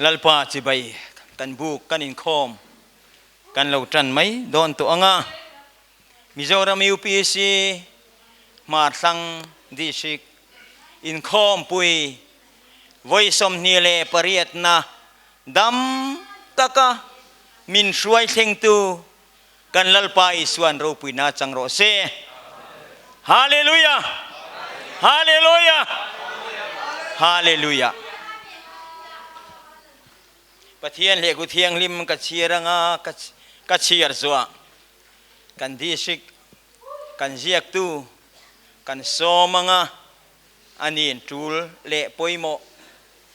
Lalpa chibai kan buk kan inkhawm kan lo tan mai dawn tawh ang a, Mizoram UPC Hmarthlang District inkhawmpui vawi 28na dam taka min hruai thlengtu kan Lalpa Isuan ropuina chang rawh se. Hallelujah! Hallelujah! Hallelujah! Pathian lehkhu thianghlim ka chhiar anga ka chhiar zuah kan district kan ziaktu kan sawm anga a nin tul leh pawimawh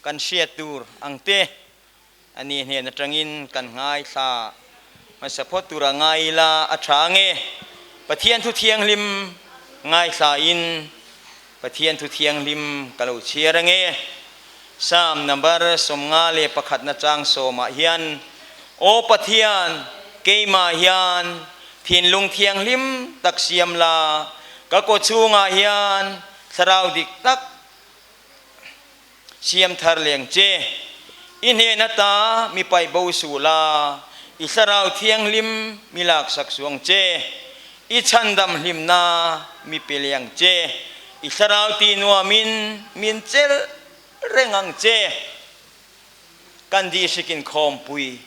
kan hriat tur ang te A ni hnen atangin kan ngaithla hmasa phawt tura ngai ila a tha nge? Pathian thu thianghlim ngaithla in Pathian thu thianghlim ka lo chhiar ange. Psalm number 51 na chang sawmah hian, Aw Pathian, keimah hian thinlung thianghlim tak siam la, ka kawchhungah hian thlarau dik tak Siam thar leng che. I hnen ata mi paih bo suh la, i thlarau thianghlim mi laksak suh ang che. I chhandam hlimna mi pe leng che. I thlarau ti nuamin min chelh reng ang che. Kan dihrikin khawmpui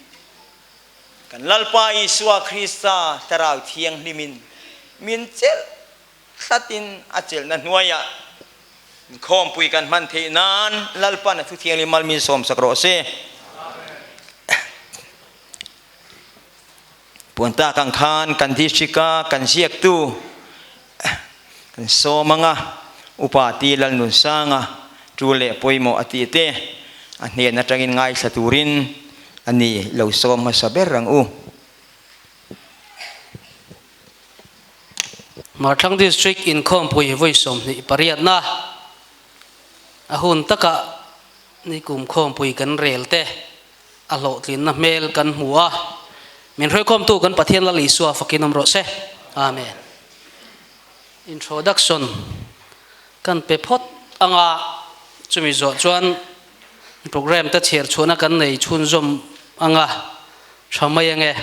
kan Lalpa Isua Krista thlarau thianghlimin min chelh Thlatin a chelhna hnuaiah inkhawmpui kan hman theih nan Lalpan a thu thianghlim mal min sawmsak rawh se. Puan tak ang khan kan district-a kan ziaktu kan sawm anga Upa Ti Lalnunsanga tu leh pawimawh a tih te a hnen atangin ngaithla turin a ni lo sawm hmasa ber ang u. Hmarthlang District inkhawmpui vawi 28na a hun takah nikum khawmpui kan rel te a hlawhtlinna hmel kan hmu a, min hruaikhawmtu kan Pathian Lal Isua fakin awm rawh se. Amen. Introduction kan pe phawt anga chumi zawh chuan program te chhiar chhuahna kan nei chhunzawm anga tha mai ange.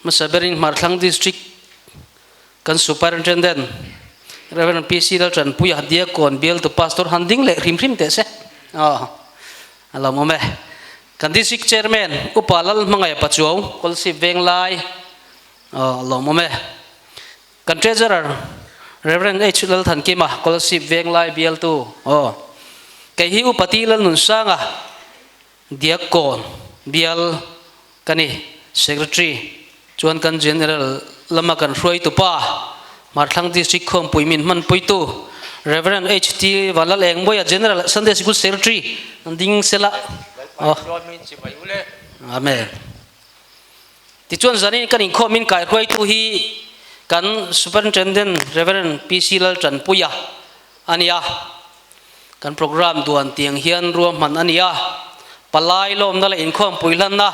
Hmasa berin Hmarthlang District kan Superintendent Rev. PC Laltanpuia Diakkawn bialtu Pastor han ding leh hrim hrim teh se. Aw, a lawmawm e. Kan District Chairman Upa Lalhmangaih Pachuau, Kawlsip Venglai, aw, a lawmawm e. Kan Treasurer Rev. H Lalthankima, Kawlsip Venglai bialtu, aw. Kei hi Upa T Lalnunsanga, Diakkawn bial ka ni. Secretary chuan kan General lama kan hruaitu pa, Hmarthlang District Khawmpui min hmanpuitu Rev. HT Vanlal Engmawia General Sunday Sikul Secretary an ding sela. Amen. Tichuan zanin kan inkhawm min kaihruaitu hi kan Superintendent Rev. PC Laltanpuia a ni a. Kan programme duan tiang hian ruahman a ni a, palai lawmna leh inkhawmpui hlanna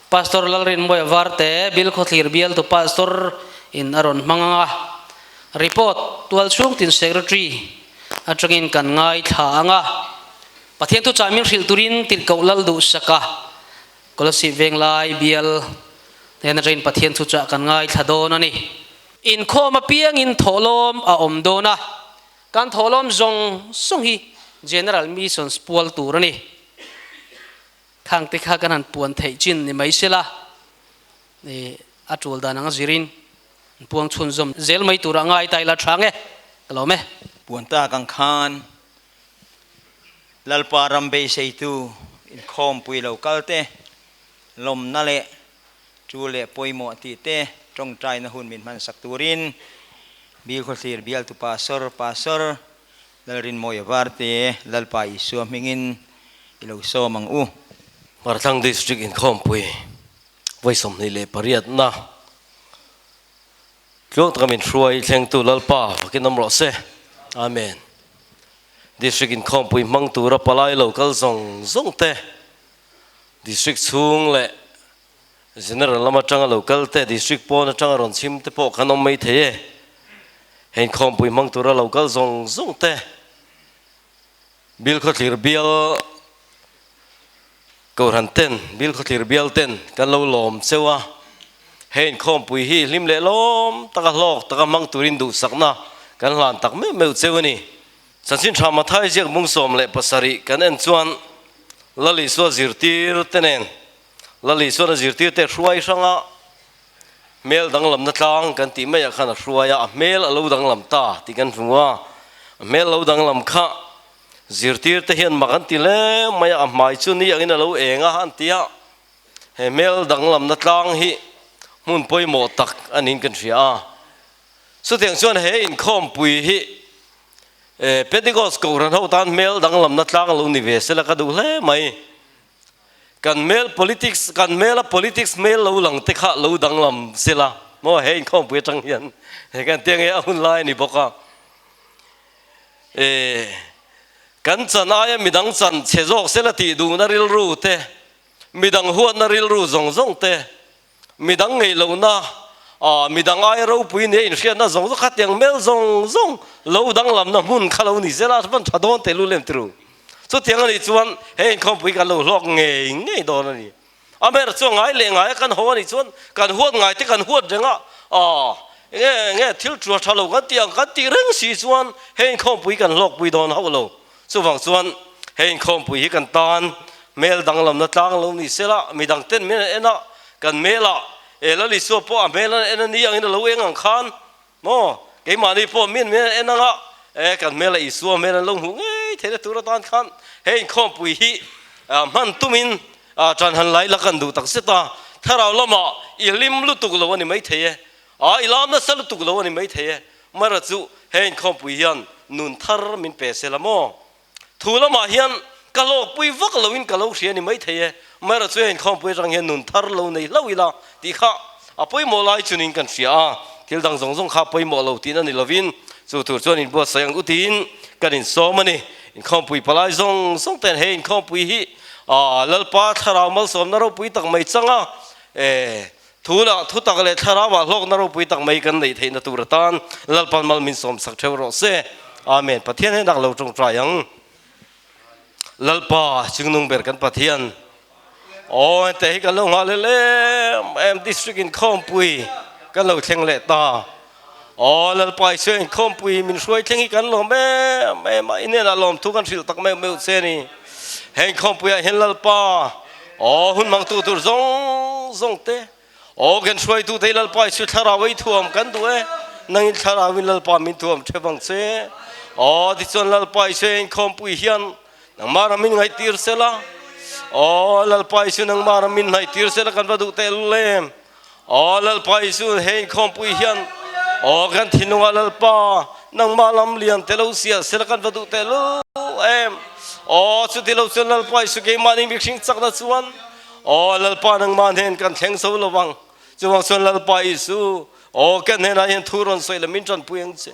Pastor Lalrinmawia Varte, Bilkhawthlir bialtu Pastor in a rawn hmang ang a, report tualchhung tin Secretary atangin kan ngaithla ang a, Pathian thuchah min hrilh turin tirhkoh lal duhsak a, Kolasib Venglai bial hnen atangin Pathian thuchah kan ngaithla dawn a ni. Inkhawm apiangin thawhlawm a awm dawn a. Kan thawhlawm zawng zawng hi General Missions pual tur a ni. Khang te kha kan han puan theih chin ni mai sela, i a tul dan anga zirin puang chhunzawm zel mai tura ngai ta ila tha nge ka lawm e. Puan tak ang khan Lalpa ram beiseitu inkhawmpui lo kal te, lawmna leh Chu leh pawimawh tih te tawngtaina hun min hmansak turin Bilkhawthlir bialtu Pastor Pastor Lalrinmawia Varte Lalpa Isua hmingin i lo sawm ang u. Hmarthlang District inkhawmpui vawi 28 na tluang taka min hruai thlengtu Lalpa fakin awm rawh se. Amen. District inkhawmpui hmang tura palai lo kal zawng zawng te District chhung leh General lam atanga lo kal te, District pawn atanga rawn chhim te pawh khan awm mai thei e. Hei inkhawmpui hmang tura lo kal zawng zawng te, Bilkhawthlir bial Kohhran ten, Bilkhawthlir bial ten kan lo lawm cheu a, hei inkhawmpui hi hlim leh lawm taka hlawk taka hmang turin duhsakna kan hlan tak meuh meuh cheu a ni. Chanchin tha Mathai ziak bung 17 kan en chuan Lal Isua zirtir te nen Lal Isuan a zirtir te hruai hranga hmel danglamna tlang kan tih maiah khan a hruai a, a hmel a lo danglam ta tih kan hmu a, a hmel lo danglam kha Zirtir te hian mak an ti hle mai a, a hmai chu ni angin a lo eng a an ti a, he hmel danglamna tlang hi hmun pawimawh tak a niin kan hria a. Chutiang chuan he inkhawmpui hi Pentecost Kohhran ho tan hmel danglamna tlang lo ni ve sela ka duh hle mai. Kan hmel politics, kan hmela politics hmel lo lang te kha lo danglam sela maw he inkhawmpui atang hian he kan tia nge a hun lai a ni bawk a. E, kan chan aia midang chan chhe zawk sela tih duhna rilru te, midang huatna rilru zawng zawng te, midang ngei lohna, ah, midang aia ropui nia inhriatna zawng zawng khatiang hmel zawng zawng lo danglamna hmun kha lo ni zela van tha dawn teh lul em tiru. Chutiang a nih chuan he inkhawmpui kan lo hlawk ngei ngei dawn a ni. A ber chu ngai leh ngai a kan haw a nih chuan kan huat ngai te kan huat reng a, aw enge enge thil ṭua ṭha lo kan tih ang kan tih reng si chuan hei inkhawmpui kan hlawkpui dawn hauh lo. Chuvang chuan hei inkhawmpui hi kan tan hmel danglamna tlang lo ni sela midang ten min an en a, kan hmelah e Lal Isua pawh a hmel an en a ni angin a lo eng ang khan Maw? Keimahni pawh min min an en anga, e, kan hmel a Isua hmel an lo hmuh ngei theihna tur atan khan he inkhawmpui hi hman tumin ṭan han lai la kan duh tak zet a, thlarau lamah i hlim lutuk lo a ni maithei e, a i lam nasa lutuk lo a ni maithei e, mara chu he inkhawmpui hian nun thar min pe se la maw? Thu lamah hian ka hlawkpui vak loin ka lo hria ni maithei e, Mara chu heng khawmpui atang hian nun thar lo nei hlauh ila tih kha a pawimawh lai chunin kan hria a, thil dang zawng zawng kha pawimawh lo tihna ni lovin chu tur chuan inbuatsaih ang utiin kan insawm a ni. Inkhawmpui palai zawng zawng ten he inkhawmpui hi Lalpa thlarau malsawmna ropui tak mai changa e Tunah thutak leh thlarauah hlawkna ropui tak mai kan neih theihna tur atan Lalpan mal min sawmsak theuh rawh se. Amen. Pathian hian dak lo tawngtai ang. Lalpa Chingnung ber kan Pathian. Aw hente hi kan lo nghah leh em em district inkhawmpui kan lo thleng leh ta. Aw Lalpa Isua inkhawmpui min hruai thleng hi kan lawm em em a, i hnenah lawmthu kan hrilh tak meuh meuh che a ni. He inkhawmpuiah hian Lalpa aw hun hmangtu tur zawng zawng te, aw kan hruaitu te hi Lalpa Isua thlarau ei thuam kan duh e, nangin thlarauin Lalpa min thuam thep ang che. Aw tichuan Lalpa Isua inkhawmpui hian nangmah ram min ngaihtir sela, aw Lalpa Isua nangmah ram min hnaihtir sela kan va duh tehlul em. Aw Lalpa Isu he inkhawmpui hian aw kan thinlungah Lalpa nangmah lam lian te lo sia sela kan va duh teh lu em. Aw chuti lo chuan Lalpa Isu keimahni mihring chakna chuan aw Lalpa nangmah hnen kan thleng zo lo vang. Chuvang chuan Lalpa Isu aw kan hnenah hian thu rawn sawi la min tanpui ang che.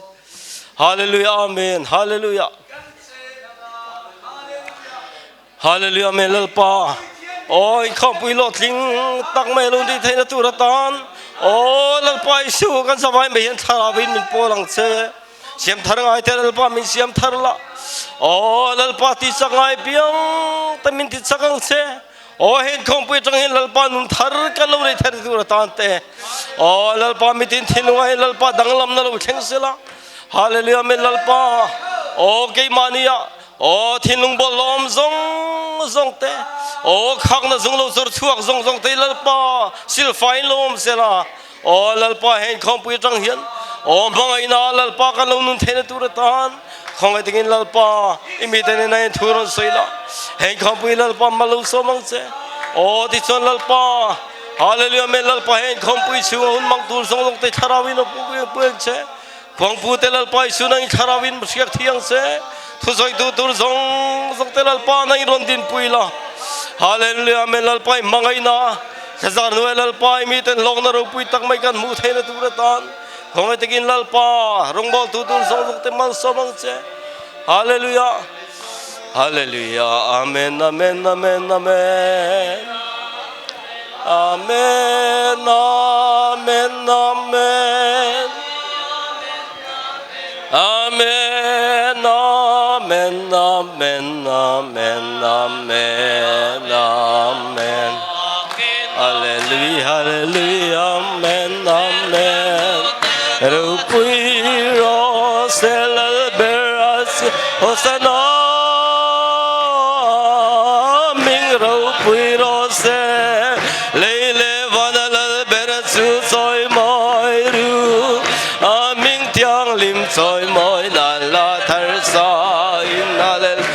Hallelujah Amen Hallelujah. Hallelujah Amen Lalpa aw inkhawmpui hlawhtling tak mai lo ni theihna tur atan aw Lalpa Isu kan zavai mai hian thlarau in min pawl ang che siam thar ngai te Lalpa min siam thar la aw Lalpa ti chak ngai piang te min ti chak ang che aw he inkhawmpui atang hian Lalpa nun thar kan lo nei theihna tur atan te aw Lalpa mitin thinlungah hian Lalpa danglamna lo thleng sela Hallelujah Amen Lalpa aw keimahnia Aw thinlung bawlhlawm zawng zawng te, aw khakna zung lo chawr chhuak zawng zawng te Lalpa silfai in lo awm sela, aw Lalpa heng khawmpui atang hian aw hmangaihna Lalpa kan lo nun theihna tur atan khawngaih takin Lalpa i mite nena in thu rawn sawi la, heng khawmpui Lalpa hma lo sawm ang che, aw tichuan Lalpa Hallelujah Amen Lalpa heng khawmpui chhunga hun mang tur zawng zawng te thlarau in a pui ang che. Khuangpu te Lalpa Isu nang i thlarau in hriak thiang se, thusawitu tur zawng zawng te Lalpa nang i rawn dinpui la. Hallelujah Amen Lalpa i hmangaihna thlazar hnuai Lalpa i miten hlawkna ropui tak mai kan hmuh theihna tur atan khawngaih takin Lalpa rawngbawltu tur zawng zawng te malsawm ang che. Hallelujah Hallelujah Amen Amen Amen Amen Amen Amen Amen Amen Amen Amen Amen Amen Amen. Hallelujah Amen Amen Ropui rawh se lal ber a chu Hosanna Ming ropui rawh se Lei leh vana lal ber a chu chawi mawi ru A ming thianghlim chawi mawi nan la thar sa in Hallelujah.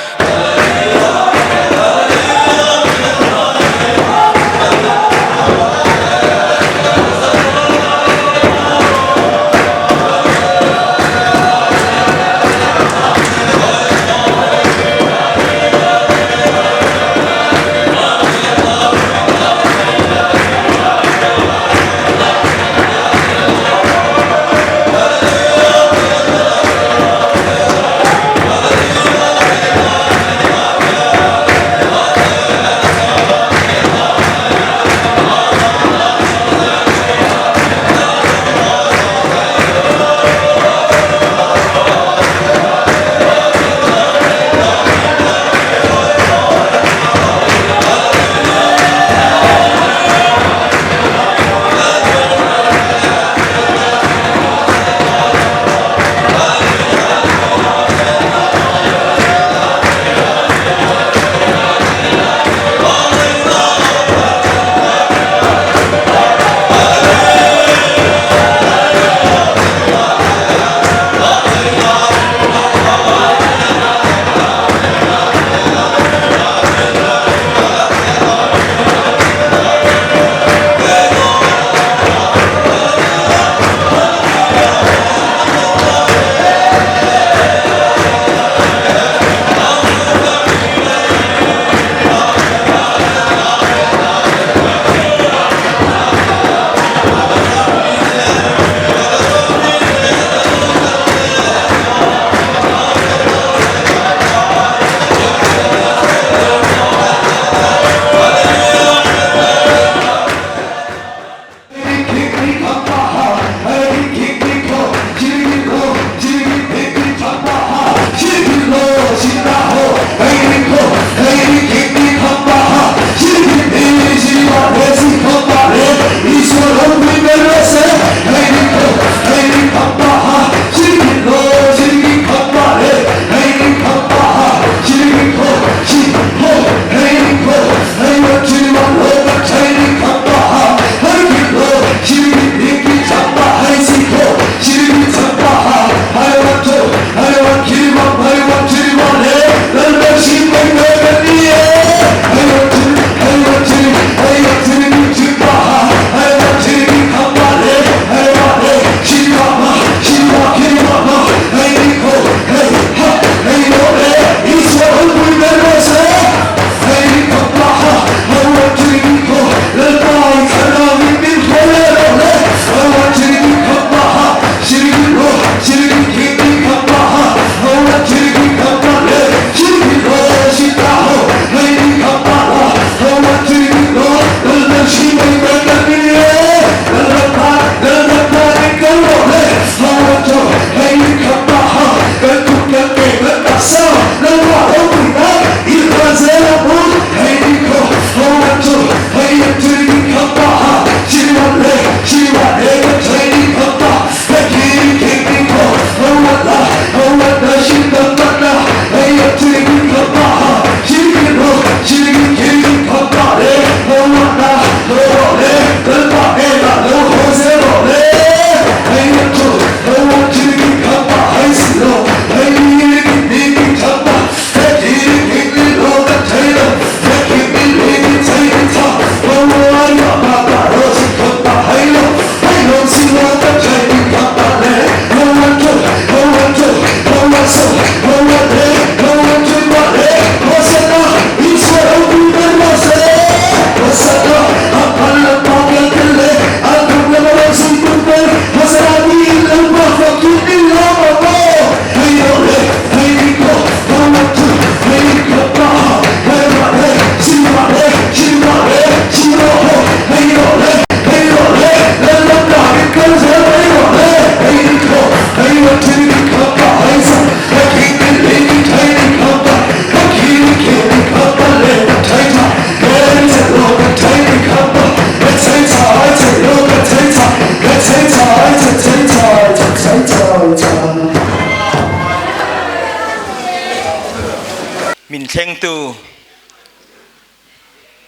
thlengtu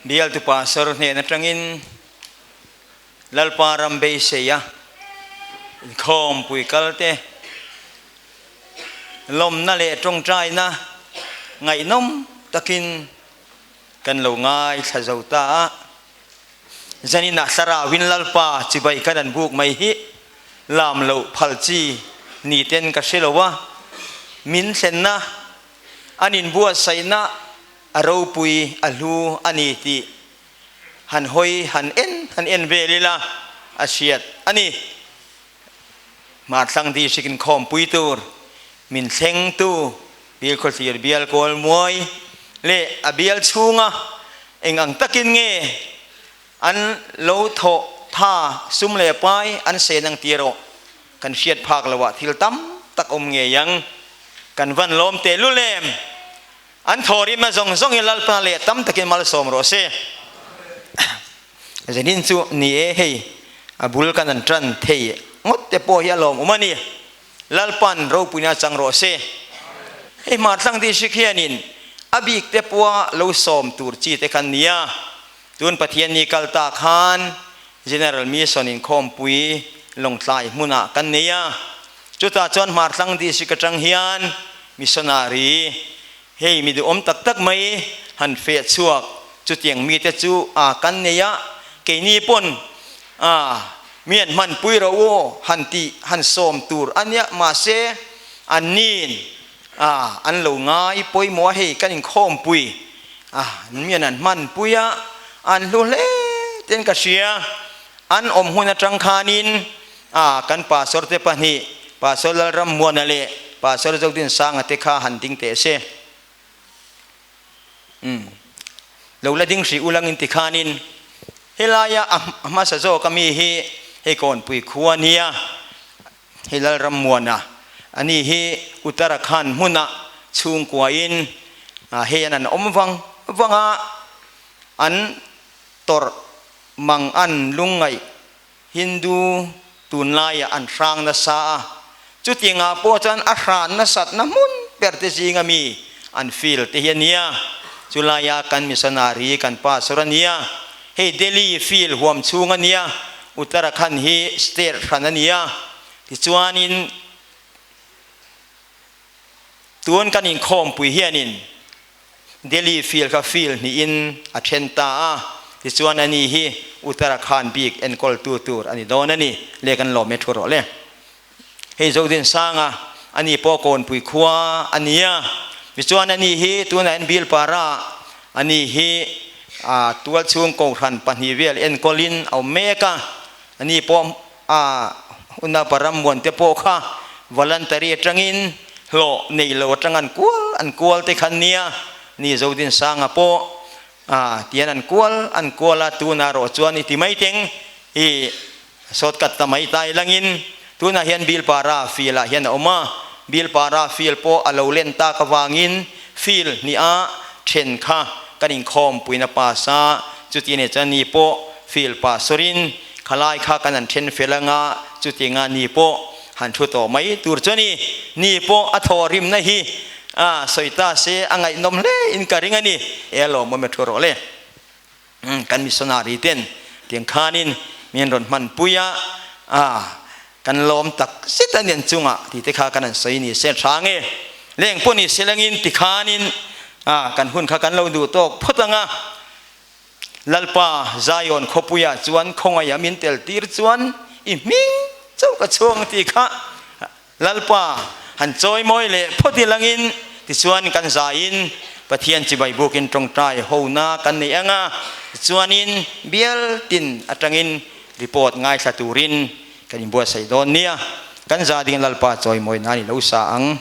bialtu pastor hnen atangin Lalpa ram beiseia inkhawmpui kalte lawmna leh tawngtaina ngaihnawm takin kan lo ngaithla zo ta a. Zaninah Thlarauin Lalpa chibai kan an buk mai hi lam loh phal chi ni ten ka hre lo a, min thlenna, an inbuatsaihna a ropui a hlu a ni tih han hawi han en han en vel ila a hriat a ni. Hmarthlang District inkhawmpui tur min thlengtu Bilkhawthlir bial kawl muai leh a bial chhunga eng ang takin nge an lo thawh tha sum leh pai an sen ang tih erawh kan hriat phak loah thil tam tak awm ngei ang. Kan van lawm tehlul em? An thawhrimna zawng zawng hi Lalpa leh tam takin malsawm rawh se. Zenin chu ni e hei a bul kan an tan thei ngawt te pawh hi a lawmawm a ni. Lalpan ropuina chang rawh se. Hei hmarthlang district hianin a bik te pawha lo sawm tur chi te khan nia. Tun Pathian ni kal ta khan General Mission inkhawmpui Lawngtlai hmunah kan nei a. Chutah chuan hmarthlang district atang hian missionary hei mi duhawm tak tak mai han feh chhuak chutiang mite chu a kan nei a, keini pawn a mi an hmanpui rawh u han tih han sawm tur a nia mahse anniin a an lo ngai pawimawh a hei kan inkhawmpui a mi an hmanpui a an hlu hle ten ka hria an awm hun atang khanin A, kan Pastor te pahnih, Pastor Lalrammuana leh Pastor Zodinsanga te kha han ding teh se. Umm. Lo la ding hrih ulangin tikhanin helaia a hmasa zawk ami hi hei Kawnpui khua nia, hei Lalrammuana ani hi Uttarakhand hmuna chhungkuain hei an an awm vang vang a, an tawrh mang an lungngaih Hindu tunlaiah an hrang nasa a, chutiangah pawh chuan a hran nasatna hmun ber te zinga mi an feel te hi a nia. Chulaia kan missionary kan pastor a nia, hei Delhi feel huam chhung a nia, Uttarakhand hi state hran a nia, tichuanin tun kan inkhawmpui hianin Delhi field kha field hnihin a then ta a, tichuan ani hi Uttarakhand bik enkawltu tur a ni dawn a ni, le kan lawm e thu rawh le. Hei Zodinsanga ani pawh Kawnpui khua a ni a, tichuan ani hi tunah hian Bilpara ani hi a tualchhung kohhran pahnih vel enkawlin a awm mek a, ani pawh A huna param muan te pawh kha voluntary atangin hlawh nei lo atang an kual an kual te khan nia ni Zodinsanga pawh a tian an kual an kual a tuna rawh chuan i ti mai teng i shortcut ta mai tai langin tunah hian Bilpara field ah hian a awm a Bilpara field pawh a lo len tak avangin field hnih a then kha kan inkhawmpuina pass a chuti nih chuan ni pawh field pastor-in Khalai kha kan han then fel anga chutinga ni pawh han thu tawh mai tur chu a ni. Ni pawh a thaw rimna hi a sawi ta se a ngaihnawm hle in ka ring a ni. E lawmawm e thu rawh le. Kan missionary ten tiang khanin min rawn hman pui a, a kan lawm tak zet a ni an chungah tih te kha kan han sawi ni se tha nge. Leng pawh ni se langin tikhanin a kan hun kha kan lo duh tawk phawt anga. Lalpa, Zion khawpuiah chuan khawngaih a min tel tir chuan i hming chauh ka chhuang tih kha Lalpa han chawi mawi leh phawt i langin tichuan kan zaiin Pathian chibai bukin tawngtai hona kan nei ang a, tichuanin bial tin atangin report ngaithla turin kan inbuatsaih dawn nia. Kan za ding Lalpa chawi mawi nan i lo sa ang.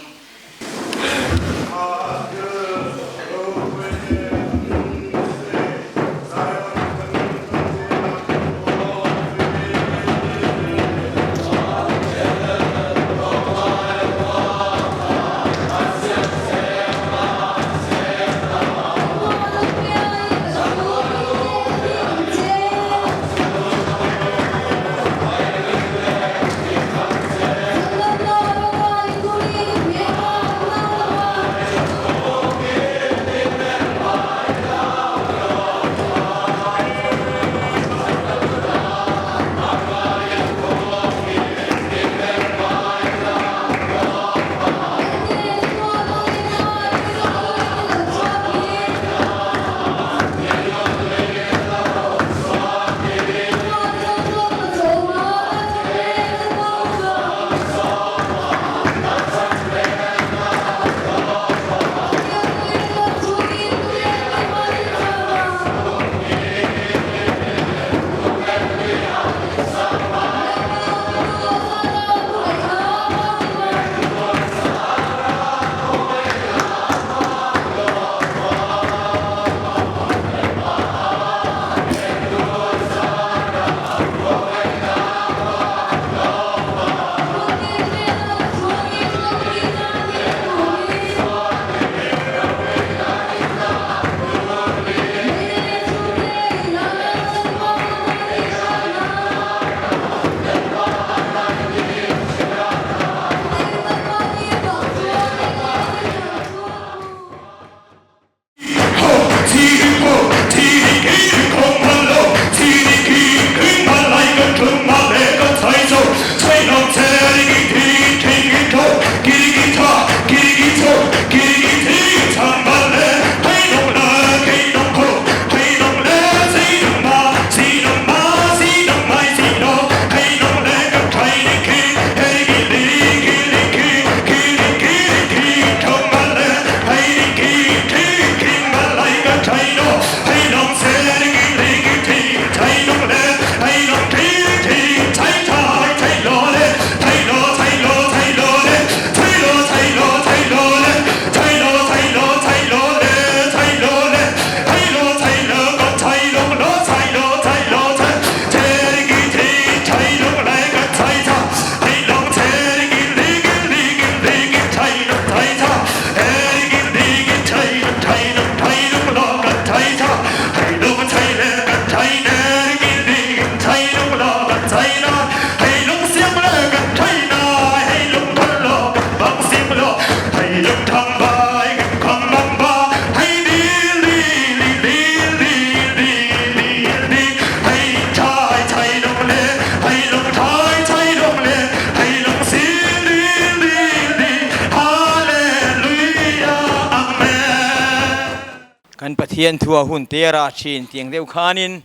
Pathian thua hun te a rah thin tiang deuh khanin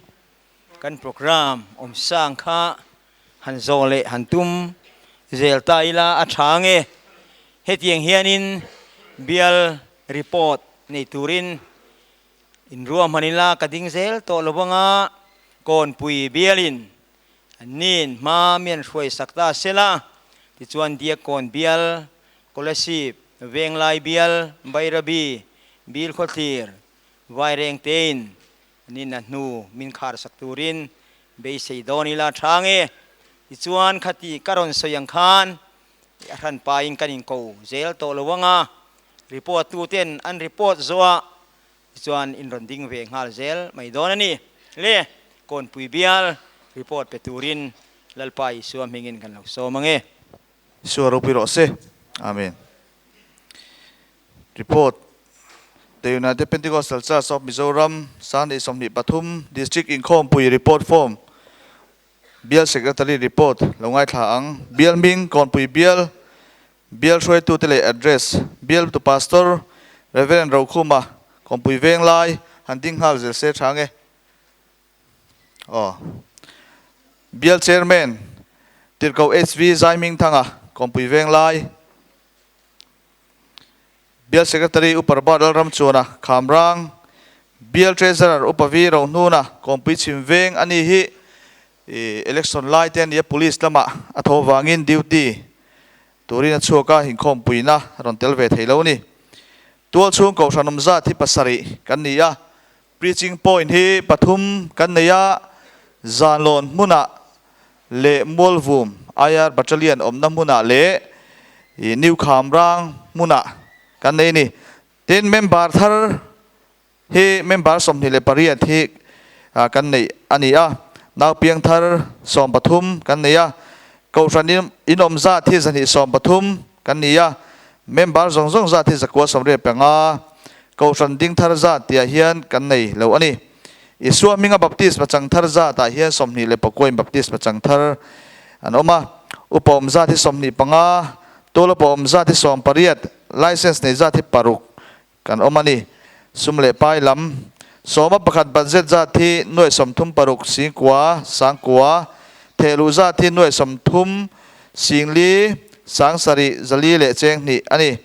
kan program awm sang kha han zawh leh han tum zel ta ila a tha nge. Hetiang hianin bial report nei turin inruahman ila ka ding zel tawh lo anga Kawnpui bialin Anni'n hma mi an hruai sak ta sela, tichuan Diakkawn bial, Kolasib, Venglai bial, Bairabi, Bil Khawthlir, Vaireng tein anni'n a hnu min khar sak turin beisei dawn ila tha nge? Tichuan khati ka rawn sawi ang khan a hranpain kan inko zel tawh lo anga, report tuten an report zawhah Tichuan in rawn ding ve nghal zel mai dawn a ni. Le, Kawnpui bial report pe turin Lalpa Isua hmingin kan lo sawm ang e. Isua ropui rawh se. Amen. Report, The United Pentecostal Church of Mizoram, Sunday 23, District Inkhawmpui Report Form, Bial Secretary Report lo ngaithla ang. Bial hming, Kawnpui Bial, Bial hruaitute leh address, Bial tu Pastor, Rev. Rokhuma, Kawmpui veng lai, han ding nghal zel se tha nge? Aw. Bial Chairman, Tirhkoh HV Zaimingthanga, Kawmpui veng lai. Bial Secretary Upa Robert Lalramchuana, Khamrang. Bial Treasurer Upa V Rohnuna, Kawmpui chhim veng a ni hi. I election lai te ania police lamah a tho vangin duty turin a chhuak a, inkhawmpuina a rawn tel ve thei lo a ni. Tual chhung kohhran awm zat hi pasarih kan ni a, preaching point hi pathum kan nei a, Zanlawn hmunah leh Mualvum IR Battalion awmna hmunah leh i New Khamrang hmunah kan nei a ni. Tin, member thar Hi member 28 hi kan neih a ni a, naupiang thar 13 kan nei a, kohhran in awm zat hi 213 kan ni a, member zawng zawng zat hi 985, kohhran ding thar zat tihah hian kan nei lo a ni. Isua hminga baptisma chang thar zatah hian 29 in baptisma chang thar an awm a, upa awm zat hi 25, tual upa awm zat hi 18, license nei zat hi paruk Kan awm a ni. Sum leh pai lam sawma pakhat budget zat hi nuaih 36 singkua sangkua, thehluh zat hi nuaih 30 singli sangsarih zali leh cheng hnih a ni.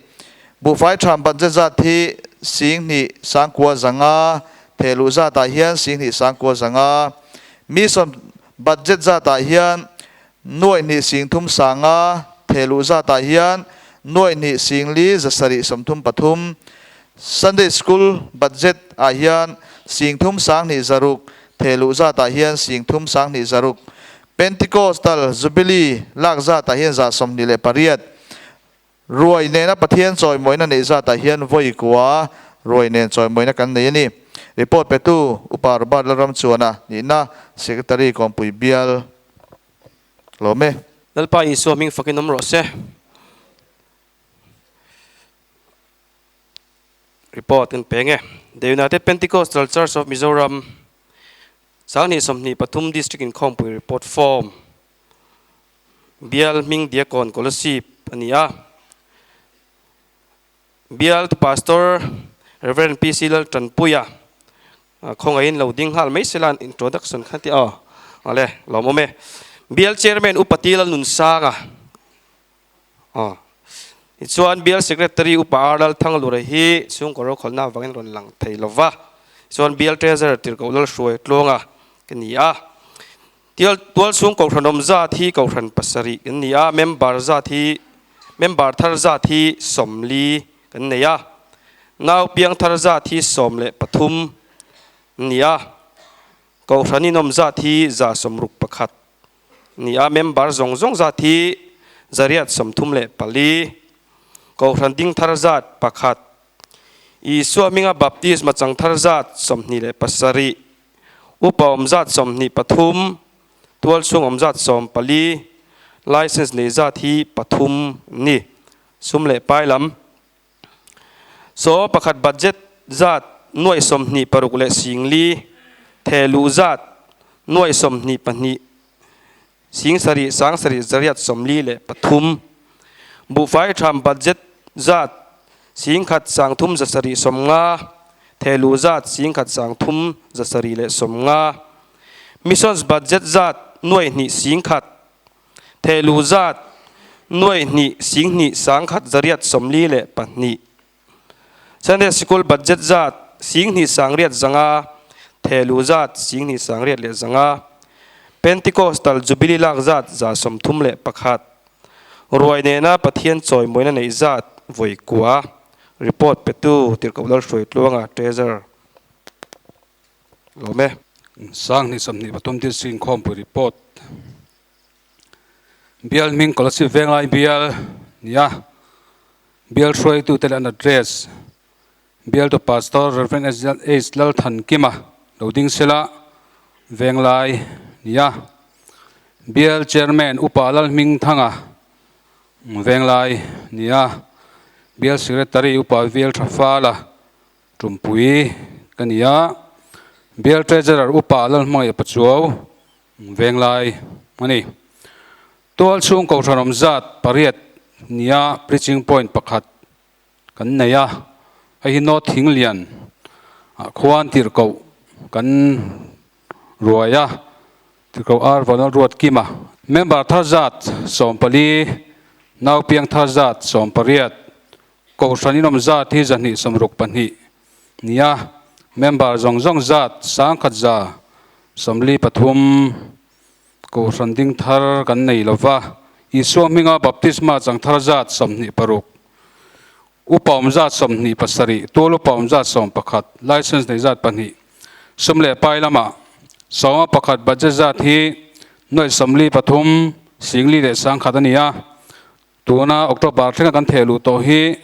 Buhfai tham budget zat hi 2000 sangkua zanga, thehluh zatah hian 2000 sangkua zanga. Mission budget zatah hian Nuaih hnih 3000 sanga thehluh zatah hian nuaih hnih 4000 zasarih 33, Sunday School budget ah hian 3000 sanghnih zaruk thehluh zatah hian 3000 sanghnih zaruk, Pentecostal Jubilee lak zatah hian 128, Ruai nena Pathian chawimawina neih zatah hian vawi kua ruai nen chawimawina kan nei a ni. Report petu Upa Robert Lalramchuana nihna Secretary Kawmpui Bial lawm e. Lalpa Isua hming fakin awm rawh se. Report kan peng e. The United Pentecostal Church of Mizoram 2023 District Inkhawmpui Report Form. Bial hming Diakon Kolasib a ni a. Bial Pastor Rev. PC Laltanpuia khawngaihin lo ding nghal mai sela an introduction kha ti aw. Awle, lawmawm e. Bial Chairman Upa T Lalnunsanga aw. Tichuan Bial Secretary Upa R Lalthanglura hi chhungkaw rokhawlna avangin rawn lang thei lova. Tichuan Bial Treasurer Tirhkoh Lalhruai Tluanga ka ni a. Tial tualchhung kohhran awm zat hi kohhran pasarih kan ni a, member zat hi member thar zat hi 40 kan nei a, nau piang thar zat hi 13 an ni a, kohhran inawm zat hi 161 a ni a, member zawng zawng zat hi 834, kohhran ding thar zat pakhat, Isua hminga baptisma chang thar zat 27, Upa awm zat 23, tualchhung awm zat 14, license nei zat hi pathum an ni. Sum leh pai lam. Saw pakhat budget zat nuaih 26 leh 4000, thehluh zat nuaih 22 7,000 7,000 843, buhfai tham budget zat 1,000 3,750, Thehluh zat 10,000 375. Missions budget zat 2 1,000. Thehluh zat 2 2 1,142. Sunday Sikul budget zat 2800, thehluh zat 2805. Pentecostal Jubilee lak zat 131. Ruai nena Pathian chawimawina neih zat vawi kua. Report petu Tirhkoh Lalhruaitluanga Treasurer. Lawm e. 2023 District Inkhawmpui Report Bial hming Kolasib Venglai Bial nia Bial hruaitute leh an address Bialtu Pastor Rev. H. Lalthankima lo ding sela Venglai nia Bial Chairman Upa Lalhmingthanga Venglai nia Bial Secretary Upa Vial Thafala Tumpui ka ni a, Bial Treasurer Upa Lalhmangaih Pachuau Venglai a ni. Tual chhung Kohhran awm zat pariat nia Preaching Point pakhat kan nei a, hei hi North Thinglian ah khuan tirhkoh kan ruai a, tirhkoh Ar Vanal Ruat Kima. Member thar zat 14, naupiang thar zat 18, Kohhran inawm zat hi 262 nia, member zawng zawng zat 1143. Kohhran ding thar kan nei lo va, Isua hminga baptisma chang thar zat 26, upa awm zat 27, tual upa awm zat 11, license nei zat pahnih, sum leh pai lamah 11 budget zat hi nuaih 43, 4,000 leh 1,000 a ni a. Tuna October thlenga kan theh luh tawh hi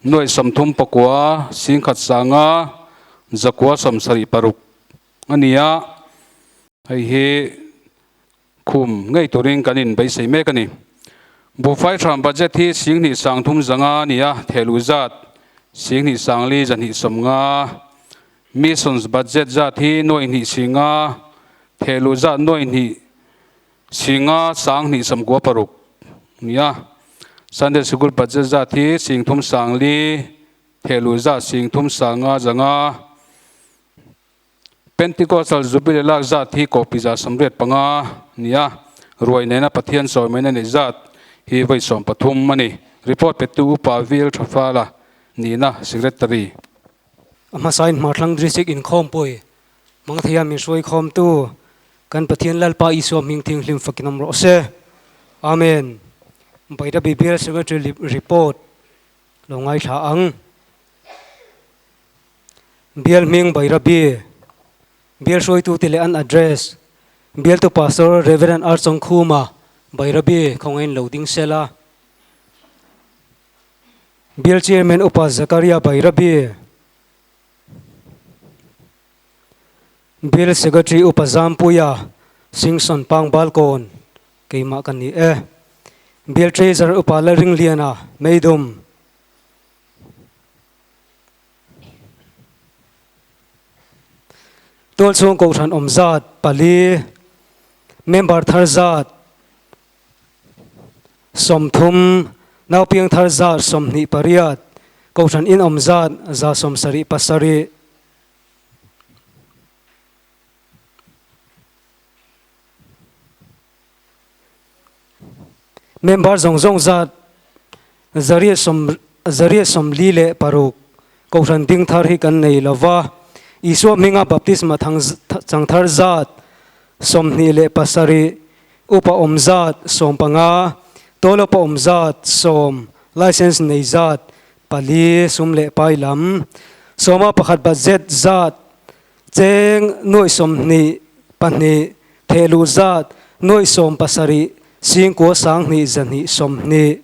nuaih 39, 1,500, 976 a ni a, hei hi khum ngei turin kan inbeisei mek a ni. Buhfai hram budget hi 2300 a ni a, theh luh zat 24,290, Missions budget zat hi nuaih hnih 5,000, theh luh zat nuaih hnih 5,000 296 nia. Sunday Sikul budget zat hi 34,000, thehluh zat 35,000 zanga. Pentecostal Jubilee lak zat hi kopi 85 nia. Ruai nena Pathian sawimaina neih zat hi vawi 13 a ni. Report petu Upa VL Thafala nihna Secretary. A hmasain Hmarthlang District inkhawmpui Mangtheia min hruai khawmtu kan Pathian Lalpa Isua hming thinghlim fakin awm rawh se. Amen. Bairabi Bial Secretary Report lo ngaithla ang. Bial hming Bairabi, Bial hruaitute leh an address, Bialtu Pastor Rev. R. Chawngkhuma, Bairabi khawngaiin lo ding sela. Bial Chairman Upa Zakaria Bairabi. Bill Secretary Upa Zampuia Singson Pang Balkawn keimah ka ni e. Bill Treasurer Upa Lalringliana Meidum. Tualchhung Kohhran awm zat pali, member thar zat 30, naupiang thar zat 28, Kohhran in awm zat 77. Member zawng zawng zat 146 Kohhran ding thar hi kan nei lo va, Isua hminga baptisma chang thar zat 27, upa awm zat 15, tawlawpa awm zat 10, license nei zat pali, sum leh pai lam 11 budget zat cheng nuaih 22, thehluh zat nuaih 17, 9,000 220,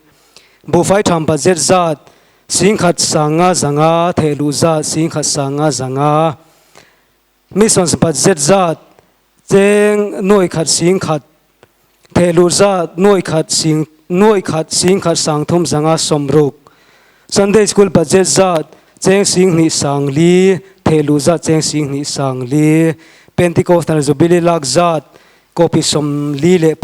buhfai tham budget zat 1,500 500, thehluh zat 1,500 500, missions budget zat cheng nuaih khat 1,000, thehluh zat nuaih khat sing nuaih khat 1,000 360, Sunday School budget zat cheng 24,000, thehluh zat cheng 24,000, Pentecostal Jubilee lak zat copy 48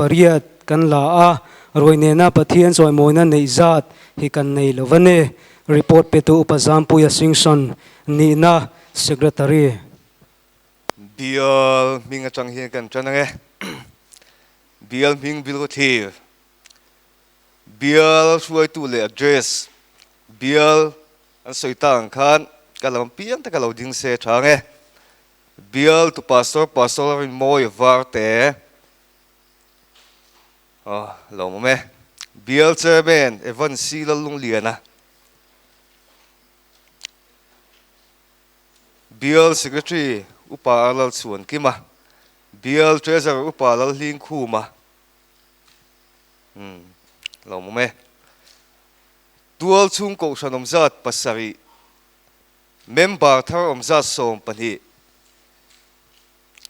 kan la a, ruai nena Pathian chawimawina neih zat hi kan nei lo a ni. Report petu Upa Zampuia Singson nihna. Secretary. Bial hming atang hian kan tan ang e. Bial hming Bilkhawthlir. Bial hruaitu leh address Bial an sawi tak ang khan ka lam piang taka lo ding se tha ang e. Bial tu Pastor Pastor Rinmawi Varte aw lo awm e. Bial Chairman Evan C Lalungliana. Bial Secretary Upa Lalchhuankima. Bial Treasurer Upa Lalhlingkhuma. Umm lo awm e. Tual chhung kohhran awm zat pasarih, member thar awm zat 12,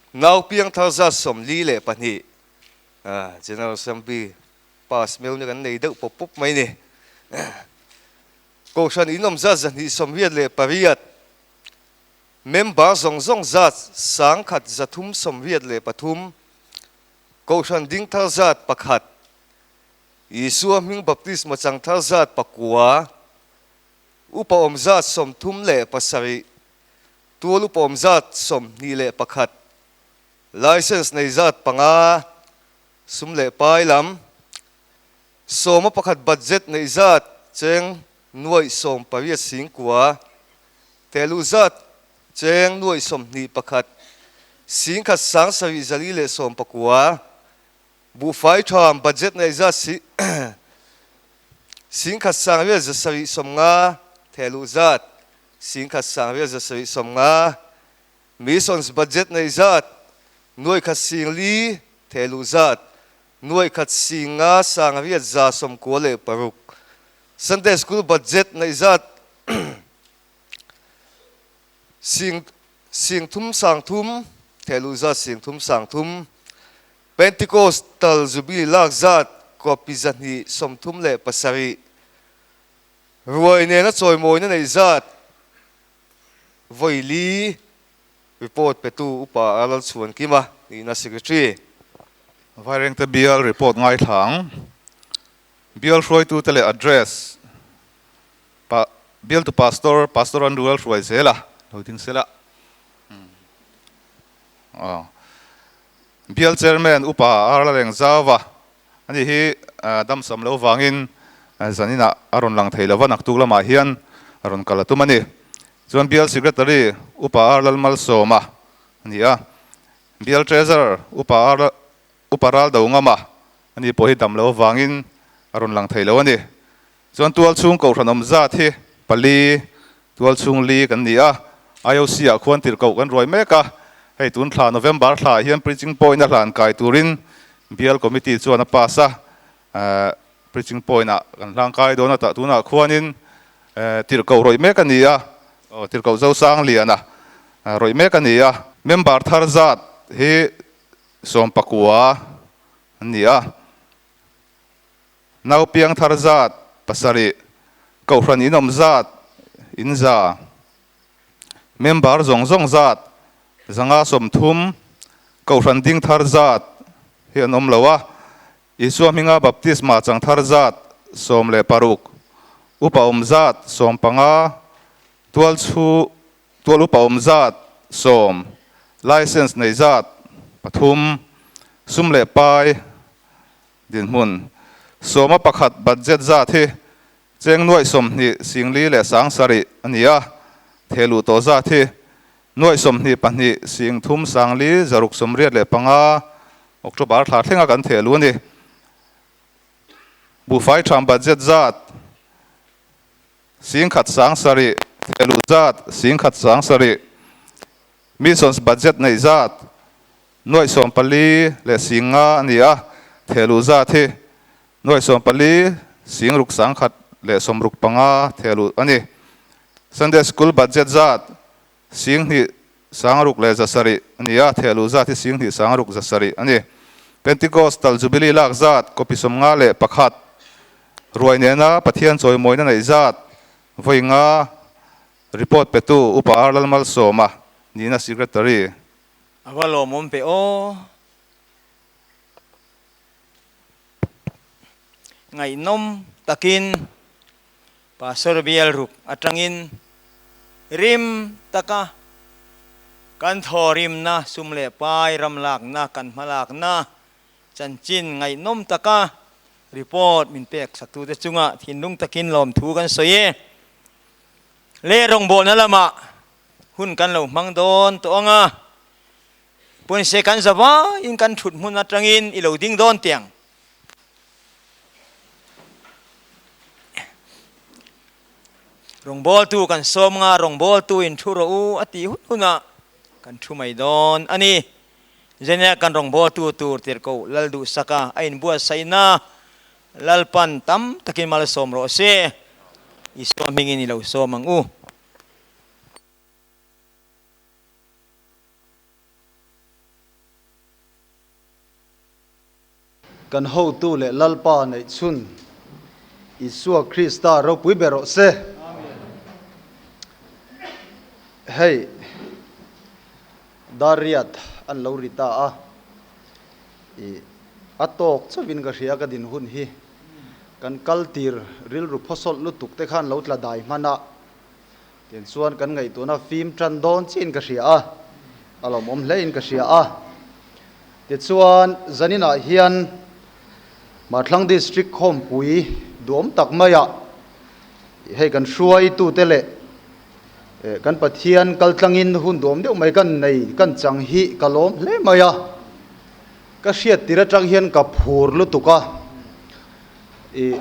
nau piang thar zat 42, ah General Assembly pass meuh na kan nei deuh pawp pawp mai ni. Kohhran in awm zat 288, member zawng zawng zat 1383, Kohhran ding thar zat pakhat, Isua hming baptisma chang thar zat pakua, upa awm zat 37, tual upa awm zat 21, license nei zat panga, sum leh pai lam, sawma pakhat budget nei zat cheng nuaih sawm pariat singkua, tehluh zat Cheng 21,000 singkhat sang sarih zali leh sawmpakua, buhfai tham budget nei zat si singkhat sang riat zasarih sawmnga, thehluh zat singkhat sang riat zasarih sawmnga, missions budget nei zat nuaikhat sing li, thehluh zat nuaikhat singa sang riat za sawmkua leh paruk, Sunday school budget nei zat Sing sing thum sang thum, thehluh zat sing thum sang thum, Pentecostal Jubilee lak zat copy 237, ruai nena chawimawina nei zat vawi li report petu Upa Lalchhuankima nihna Secretary. Vairengte Bial report ngaithlang Bial hruaitute leh address Pa bialtu pastor, pastor an rual hruai zel a, lo ding sela. Aw. Bial chairman upa Arla Rengzauva ani hi damsam lo vangin zaninah a rawn lang thei lova, naktuk lamah hian a rawn kal a tum a ni. Chuan bial secretary upa Arlal Malsawma a ni a, bial treasurer upa Arla Upa ral do ngam a, ani pawh hi dam lo avangin a rawn lang thei lo a ni. Chuan tual chhung kohhran awm zat hi pali, tual chhung li kan ni a, IOC ah khuan tirhkoh kan ruai mek a, hei tun thla November thla ah hian preaching point a hlan kai turin bial committee chuan a pass a, preaching point ah kan hlang kai dawn a, tah tunah khuanin tirhkoh rawih mek a ni a, tirhkoh Zosangliana rawih mek a ni a, member thar zat hi 19 an ni a. Nau piang thar zat pasarih, kohhran inawm zat in za, member zawng zawng zat 130, kohhran ding thar zat hi an awm lo a. Isua hminga baptisma chang thar zat 16, upa awm zat 15, tual chhu Tual upa awm zat 10, license nei zat pathum, sum leh pai dinhmun 11 budget zat hi cheng 20 singli leh sang sarih a ni a, thehluh tawh zat hi 22 sing thum sangli zaruk 85 October thla thlenga kan thehluh a ni. Buhfai tham budget zat 10,000 sang sarih, thehluh zat 10,000 sang sarih, missions budget neih zat 400,000 leh 5,000 a ni a, thehluh zat hi 400,000 6 sang khat leh 65 thehluh a ni. Sunday School budget zat 2,000 sang ruk leh 700 a ni a, thehluh zat hi 2,000 sang ruk 700 a ni. Pentecostal Jubilee lak zat copy 51, ruai nena Pathian chawimawina neih zat vawi nga report petu Upa R Lalmalsawma nihna Secretary. A va lawmawm pe aw. Ngaihnawm takin Pastor bial ruk atangin rim taka. Kan thawhrimna, sum leh pai ramlakna, kan hmalakna chanchin ngaihnawm taka report min pek saktute chungah thinlung takin lawmthu kan sawi e. Leh rawngbawlna lamah hun kan lo hmang dawn tawh ang a, pawnse kan za vaiin kan thut hmun atangin i lo ding dawn tiang. Rawngbawltu kan sawm nga, rawngbawltu in thu rawh u a tih hun hunah kan thu mai dawn a ni. Zenia kan rawngbawltu tur tirhkoh Lalduhsaka a inbuatsaihna Lalpan tam takin malsawm rawh se, Isua hmingin i lo sawm ang u. Kan hotu leh Lalpa neih chhun Isua Krista ropui ber rawh se. Hei Dariat an lo ri ta a, i a tawk chauhin ka hria ka din hun hi. Kan kal tir rilru phawsawlh lutuk te khan lo tla dai hman a, tiang chuan kan ngaihtuahna fim tan dawn chiin ka hria a, a lawmawm hlein ka hria a. Tichuan zaninah hian Hmarthlang District khawmpui duhawm tak maiah hei kan hruaitute leh Kan Pathian kaltlangin hun duam deuh mai kan nei kan chang hi ka lawm hle mai a, ka hriat tir atang hian ka phur lutuk a, ih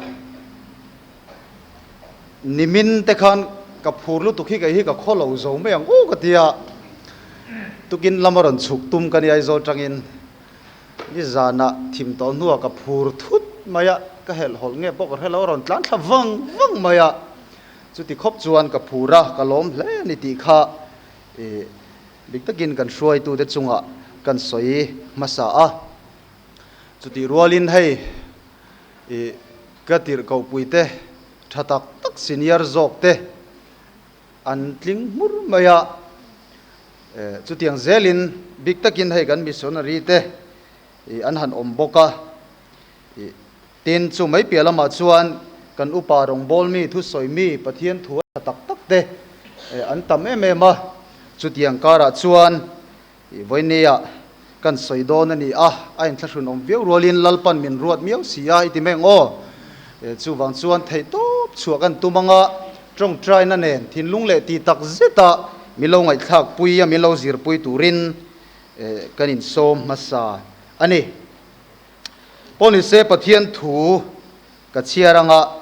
nimin te khan ka phur lutuk hi kei hi ka khaw lo zo mai ang u ka ti a, tukin lama rawn chhuk tum ka ni Aizawl tangin nizanah thim tawh hnuah ka phur thut mai a, ka helhhawlh nge pawh ka hre lo a rawn tlan thla vang vang mai a. Chuti khawp chuan ka phur a, ka lawm hle a ni tih kha dik takin kan hruaitute chungah kan sawi hmasa a. Chutih rualin hei ka tirhkohpuite tha tak tak senior zawkte an tling hmur mai a. Chutiang zelin bik takin hei kan missionary te an han awm bawk a. Tin, chu mai piah lamah chuan kan upa rawngbâwl mi, thusawi mi, Pathian thu a tha tak tak te an tam em em a. Chutiang kârah chuan vawinia kan sawi dâwn a ni a, a inthlahrun awm viau rualin Lalpan min ruat miau si a, i ti mai ang aw. Chuvang chuan theihtawp chhuah kan tum anga ṭawngṭaina nen thinlung leh ti tak zeta min lo ngaihthlakpui a, min lo zirpui turin kan insawm hmasa a ni. Pawhnise Pathian thu ka chhiar anga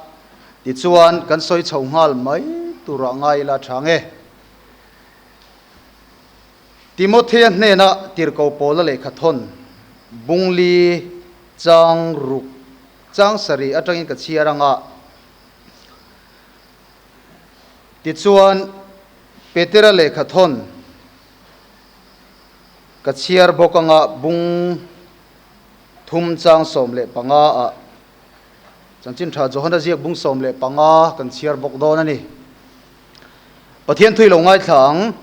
tichuan kan sawi chho nghal mai turah ngai ila tha nge. Timothea hnena tirhko pawla lehkha thawn Bungli chang ruk chang sarih atangin ka chhiar anga tichuan Petera lehkha thawn Ka chhiar bawk anga bung thum chang 15 ah Chanchin Tha Johana ziak bung 15 kan chhiar bawk dawn a ni. Pathian thui lo ngaithla ang.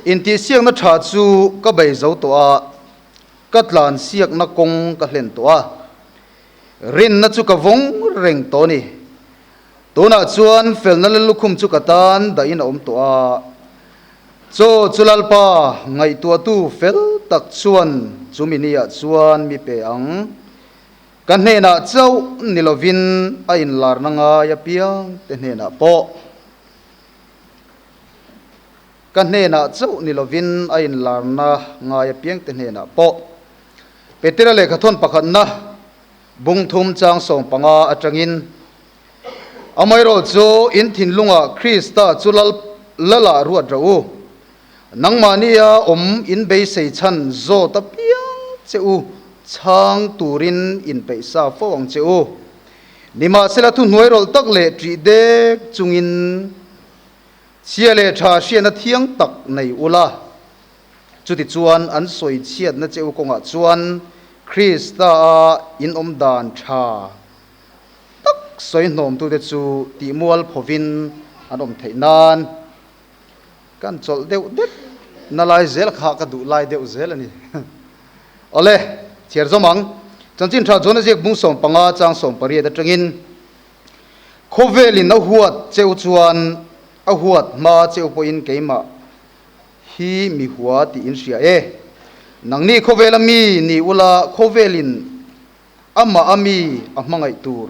Intihsiakna tha chu ka bei zo tawh a, ka tlansiakna kawng ka hlen tawh a, rinna chu ka vawng reng tawh a ni. Tunah chuan felna leh lukhum chu ka tan dahin a awm tawh a. Chaw chu Lalpa ngaihtuahtu fel tak chuan chumi niah chuan mi pe ang. Ka hnenah chauh ni lovin a inlarna ngai apiang te hnenah pawh. Ka hnenah chauh ni lovin a inlarna ngai apiang te hnenah pawh. Petera lehkhathawn pakhatna. Bung thum chang 15 atangin, Amaherawh chu in thinlungah Krista chu lal lalah ruat rawh u. Nangmahnia awm in beisei chhan zawt apiang che u chhang turin in peihsa fo ang che u. Nimahsela thuhnuai rawlh tak leh ṭih dek chungin chhia leh ṭha hriatna thiang tak nei ula. Chutichuan an sawi chhiatna che u kawngah chuan Krista-a in awm dan tha tak sawi hnawmtute chu tihmual phovin an awm theih nan kan chawlh deuh det na lai zel kha ka duh lai deuh zel a ni. Awle, chhiar zawm ang. Chanchin tha John-a ziak bung 15 chang 18 atangin khawvelin a huat cheu chuan a huat hma cheu pawhin keimah. hi mi hua tih in hria e. Nangni khawvela mi ni ula khawvelin amah a mi a hmangaih tur.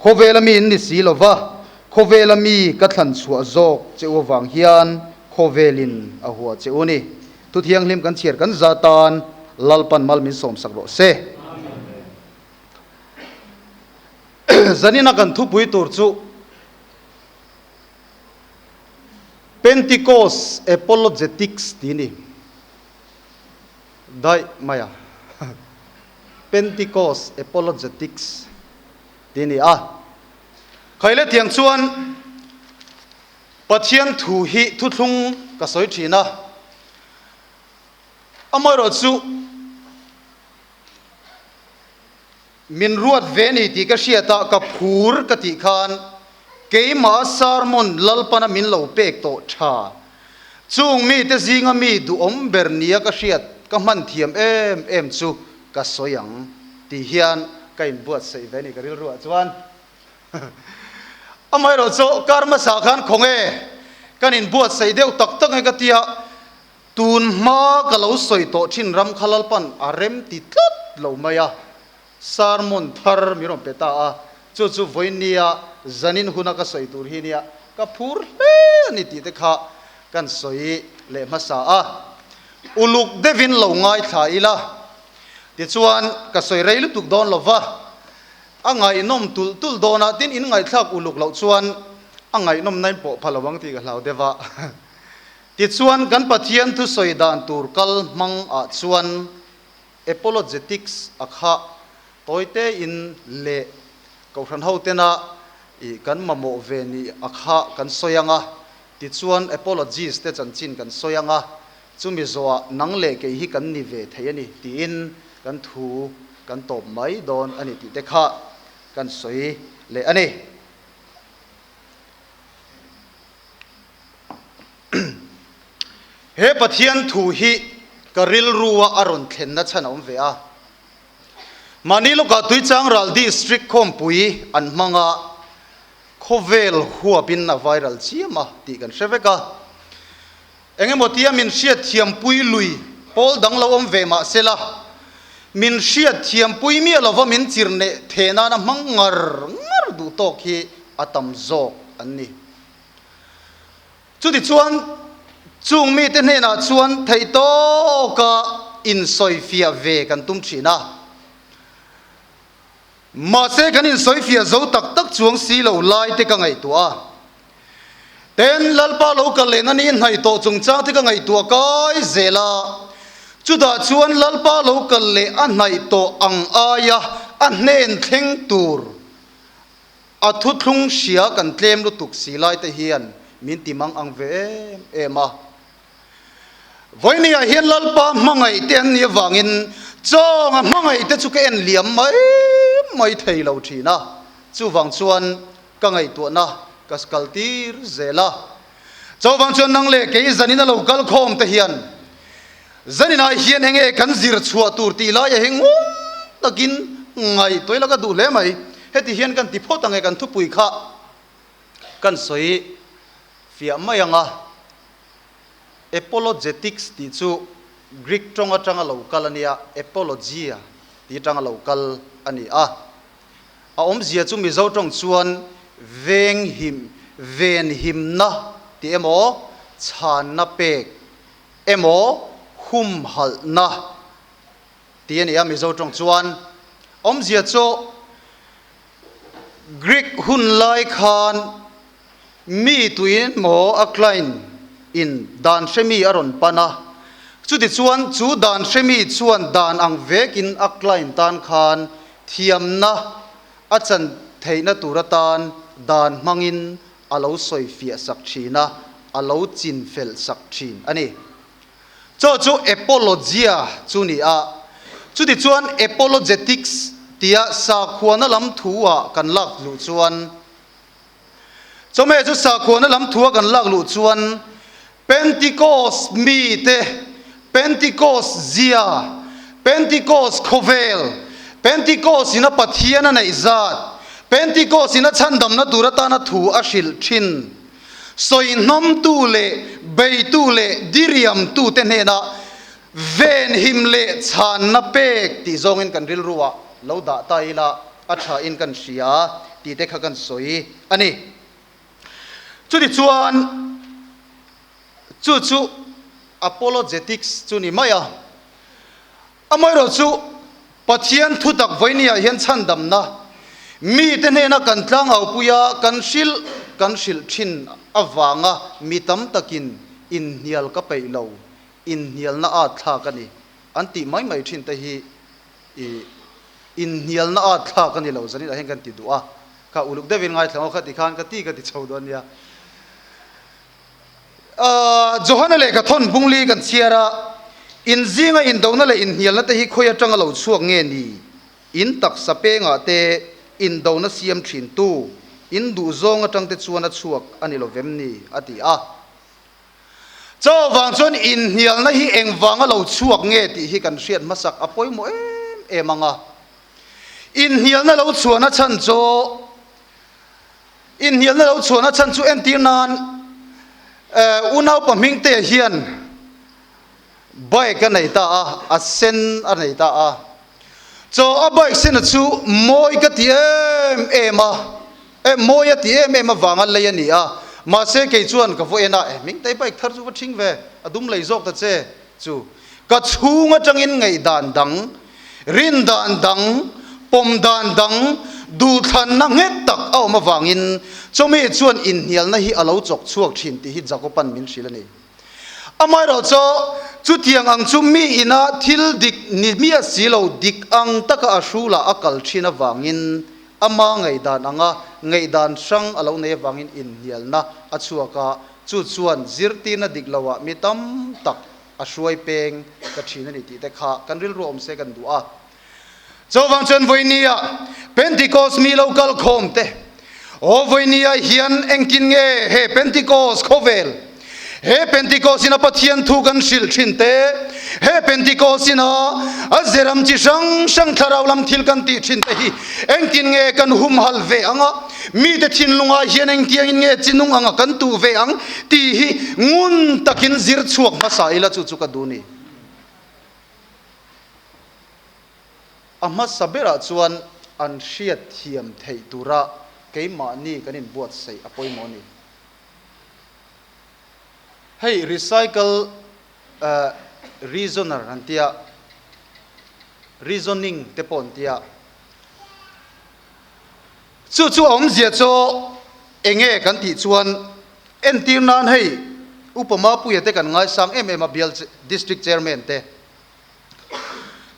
Khawvela mi in ni si lo va, khawvela mi ka thlan chhuah zawk che u avang hian khawvelin a hua che u ni. Thu thianghlim kan chhiar kan za tan Lalpan mal min sawmsak rawh se. Zanina kan thupui tur chu Pentecost Apologetics tih a ni. Daih mai a. Pentecost Apologetics tih a ni a. Khaile tiang chuan Pathian thu hi thuthlung ka sawi thin a. Amaherawhchu Min ruat ve ni tih ka hriat a, ka phur ka tih khan keimah sermon Lalpana min lo pek tawh tha. Chung mite zinga mi duhawm ber nia ka hriat ka hman thiam em em chu ka sawi ang tih hian ka inbuatsaih ve ni ka rilruah chuan. Amaherawhchu kar hmasa khan khawnge kan inbuatsaih deuh tak tak nge ka tia, Tun hma ka lo sawi tawh thin ram kha Lalpan a rem ti tlat lo mai a, sermon thar min rawn pe ta a, chu chu vawinia zanin huna ka sawi tur hi nia ka phur hle a ni tih te kha kan sawi leh hmasa a, uluk deuhin lo ngaithla ila tichuan ka sawi rei lutuk dawn lo va, a ngaihnawm tulh tulh dawn a, tin in ngaihthlak uluk loh chuan a ngaihnawm nain pawh pha lo ang tih ka hlau deuh a. Tichuan, kan Pathian thusawi dan tur kal hmang ah chuan apologetics a kha tawite in leh Kohhran ho tena i kan mamawh ve ni a kha kan sawi ang a, tichuan apologist te chanchin kan sawi ang a, chumi zawhah nang leh kei hi kan ni ve thei a ni tiin kan thu kan tawp mai dawn a ni tih te kha kan sawi leh a ni. He Pathian thu hi ka rilrua a rawn thlenna chhan a awm ve a. Mahni lawkah Tuichangral District khawmpui an hmang a, khawvel huapin a viral chiam a tih kan hre vek a. Eng emaw tia min hriatthiampui lui pawl dang lo awm ve mah sela, min hriatthiampui miah lova min chirneh theh nana hmang ngar ngar duh tawk hi a tam zawk an ni. Chutichuan, chung mite hnenah chuan theih tawka insawifiah ve kan tum thin a. Mahse, kan insawifiah zo tak tak chuang si lo lai te ka ngaihtuah a. Ten, Lalpa lo kal lehna ni hnaih tawh chungchang te ka ngaihtuah kai zel a. Chutah chuan Lalpa lo kal leh a hnaih tawh ang aia a hnen thleng tur A thuthlung hria kan tlem lutuk si lai te hian min ti mang ang ve em em a. Vawinia hian Lalpa hmangaih te an nih avangin chawnga hmangaih te chu ka en liam mai mai thei lo thin a, chuvang chuan ka ngaihtuahna ka kal tir zel a. Chuvang chuan nang leh kei zanin a lo kal khawm te hian zaninah hian enge kan zir chhuah tur tih laia hi ngun takin ngaihtuah ila ka duh hle mai. Heti hian kan ti phawt ang e kan thupui kha kan sawi fiah mai ang a. Apologetics tih chu Greek tawng atanga lo kal a nia, apologia tih atanga lo kal a ni a. A awmzia chu Mizo tawng chuan veng him, ven himna tih emaw, chhanna pek emaw, humhalhna tih a ni a Mizo tawng chuan. Awmzia chu Greek hun lai khan mi tuin maw a client in dan hremi a rawn pan a, chutichuan chu dan hremi chuan dan ang vekin a client tan khan thiamna a chan theihna tur atan dan hmangin a lo sawi fiah sak thin a, a lo chin fel sak thin a ni. Chaw chu apologia chu ni a, chutichuan apologetics tia sakhuana lam thu-ah kan lak luh chuan, Chawhmeh chu sakhuana lam thua kan lak luh chuan Pentecost mite, Pentecost zia, Pentecost khawvel, Pentecost in a Pathian a neih zat, Pentecost in a chhandamna tur atana thu a hrilh thin. Sawihnawmtu leh beitu leh diriamtute hnenah venhim leh chhanna pek tih zawngin kan rilruah lo dah ta ila a thain kan hria tih te kha kan sawi a ni. Chutichuan chu chu apologetics chu ni mai a. Amaherawhchu, Pathian thutak vawinia hian chhandamna mite hnena kan tlangaupuia kan hrilh kan hrilh thin avanga mi tam takin inhnial ka peih lo, inhnialna at thlak a ni an tih mai mai thin te hi i inhnialna at thlak a ni lo zanin ah hian kan ti duh a, kha uluk deuhin ngaithla ngaw kha ti khan ka ti ka ti chho dawn nia. Johana lehkha thawn bungli kan chhiar a, In zinga indona leh inhnialna te hi khawi atanga lo chhuak nge ni? In taksa pengah te indona siam thin tu, in duh zawng atang te chuan a chhuak a ni lo vem ni? a ti a. Chaw vang chuan inhnialna hi engvanga lo chhuak nge tih hi kan hriat hmasak a pawimawh em em ang a. Inhnialna lo chhuahna chhan chu Inhnialna lo chhuahna chhan chu entir nan unaupa Hmingtea hian bike a nei ta a, a sen a nei ta a. Chaw a bike sena chu mawi ka ti em em a, eh mawi a ti em em avanga lei a ni a, mahse kei chuan ka vaw en a, eh Hmingtei bike thar chu va ṭhing ve, a dum lei zawk ta che chu. Ka chhung atangin ngaihdan dang, rin dan dang, pawm dan dang, duhthlanna nghet tak a awm avangin chawmi chuan inhnialna hi a lo chawk chhuak thin tih hi Jakoban min hrilh a ni. Amaherawhchu, chutiang ang chu mi ina thil dik ni miah si lo dik ang taka a hrulah a kal thin avangin ama ngaihdan anga ngaihdan hrang a lo nei avangin inhnialna a chhuak a, chu chuan zirtirna dik loah mi tam tak a hruai peng ka thin a ni tih te kha kan rilru awm se kan duh a. Chuvang chuan vawinia Pentecost mi lo kal khawm te, aw vawinia hian engtin nge he Pentecost khawvel, he Pentecost ina Pathian thu kan hrilh thin te, he Pentecost ina a zeram chi hrang hrang thlarau lam thil kan tih thin te hi engtin nge kan humhal ve ang a, Mite thinlungah hian engtiangin nge chi nung anga kan tuh ve ang tih hi ngun takin zir chhuak hmasa ila chu chu ka duh ni. A hmasa berah chuan an hriat thiam theih tura keimahni kan inbuatsaih a pawimawh a ni. Hei recycle reasoner an tia, reasoning te pawh an tia. Chu chu a awmzia chu enge kan tih chuan entir nan hei Upa Mapuia te kan ngaisang em em a bial District Chairman te.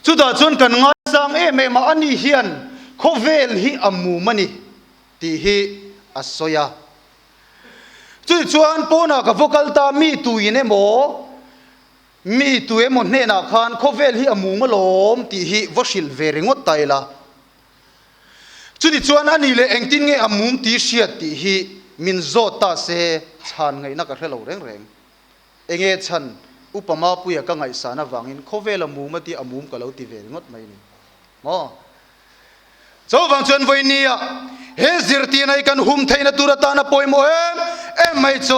Chutah chuan kan ngaisang em em a ani hian khawvel hi a mum a ni tih hi a sawi a. Chutichuan chuan pawnah ka va kal ta mi tuin emaw Mi tu emaw hnenah khan khawvel hi a mum alawm tih hi va hrilh ve ringawt ta ila. Chutichuan a ni leh engtin nge a mum tih hriat tih hi min zawt ta se chhan ngaihna ka hre lo reng reng. Enge chhan Upa Mapuia ka ngaihsan avangin khawvel a mum a tih a mum ka lo ti ve ringawt mai ni maw? Chuvang chuan vawinia he zirtirna hi kan hum theihna tur atana pawimawh em em mai chu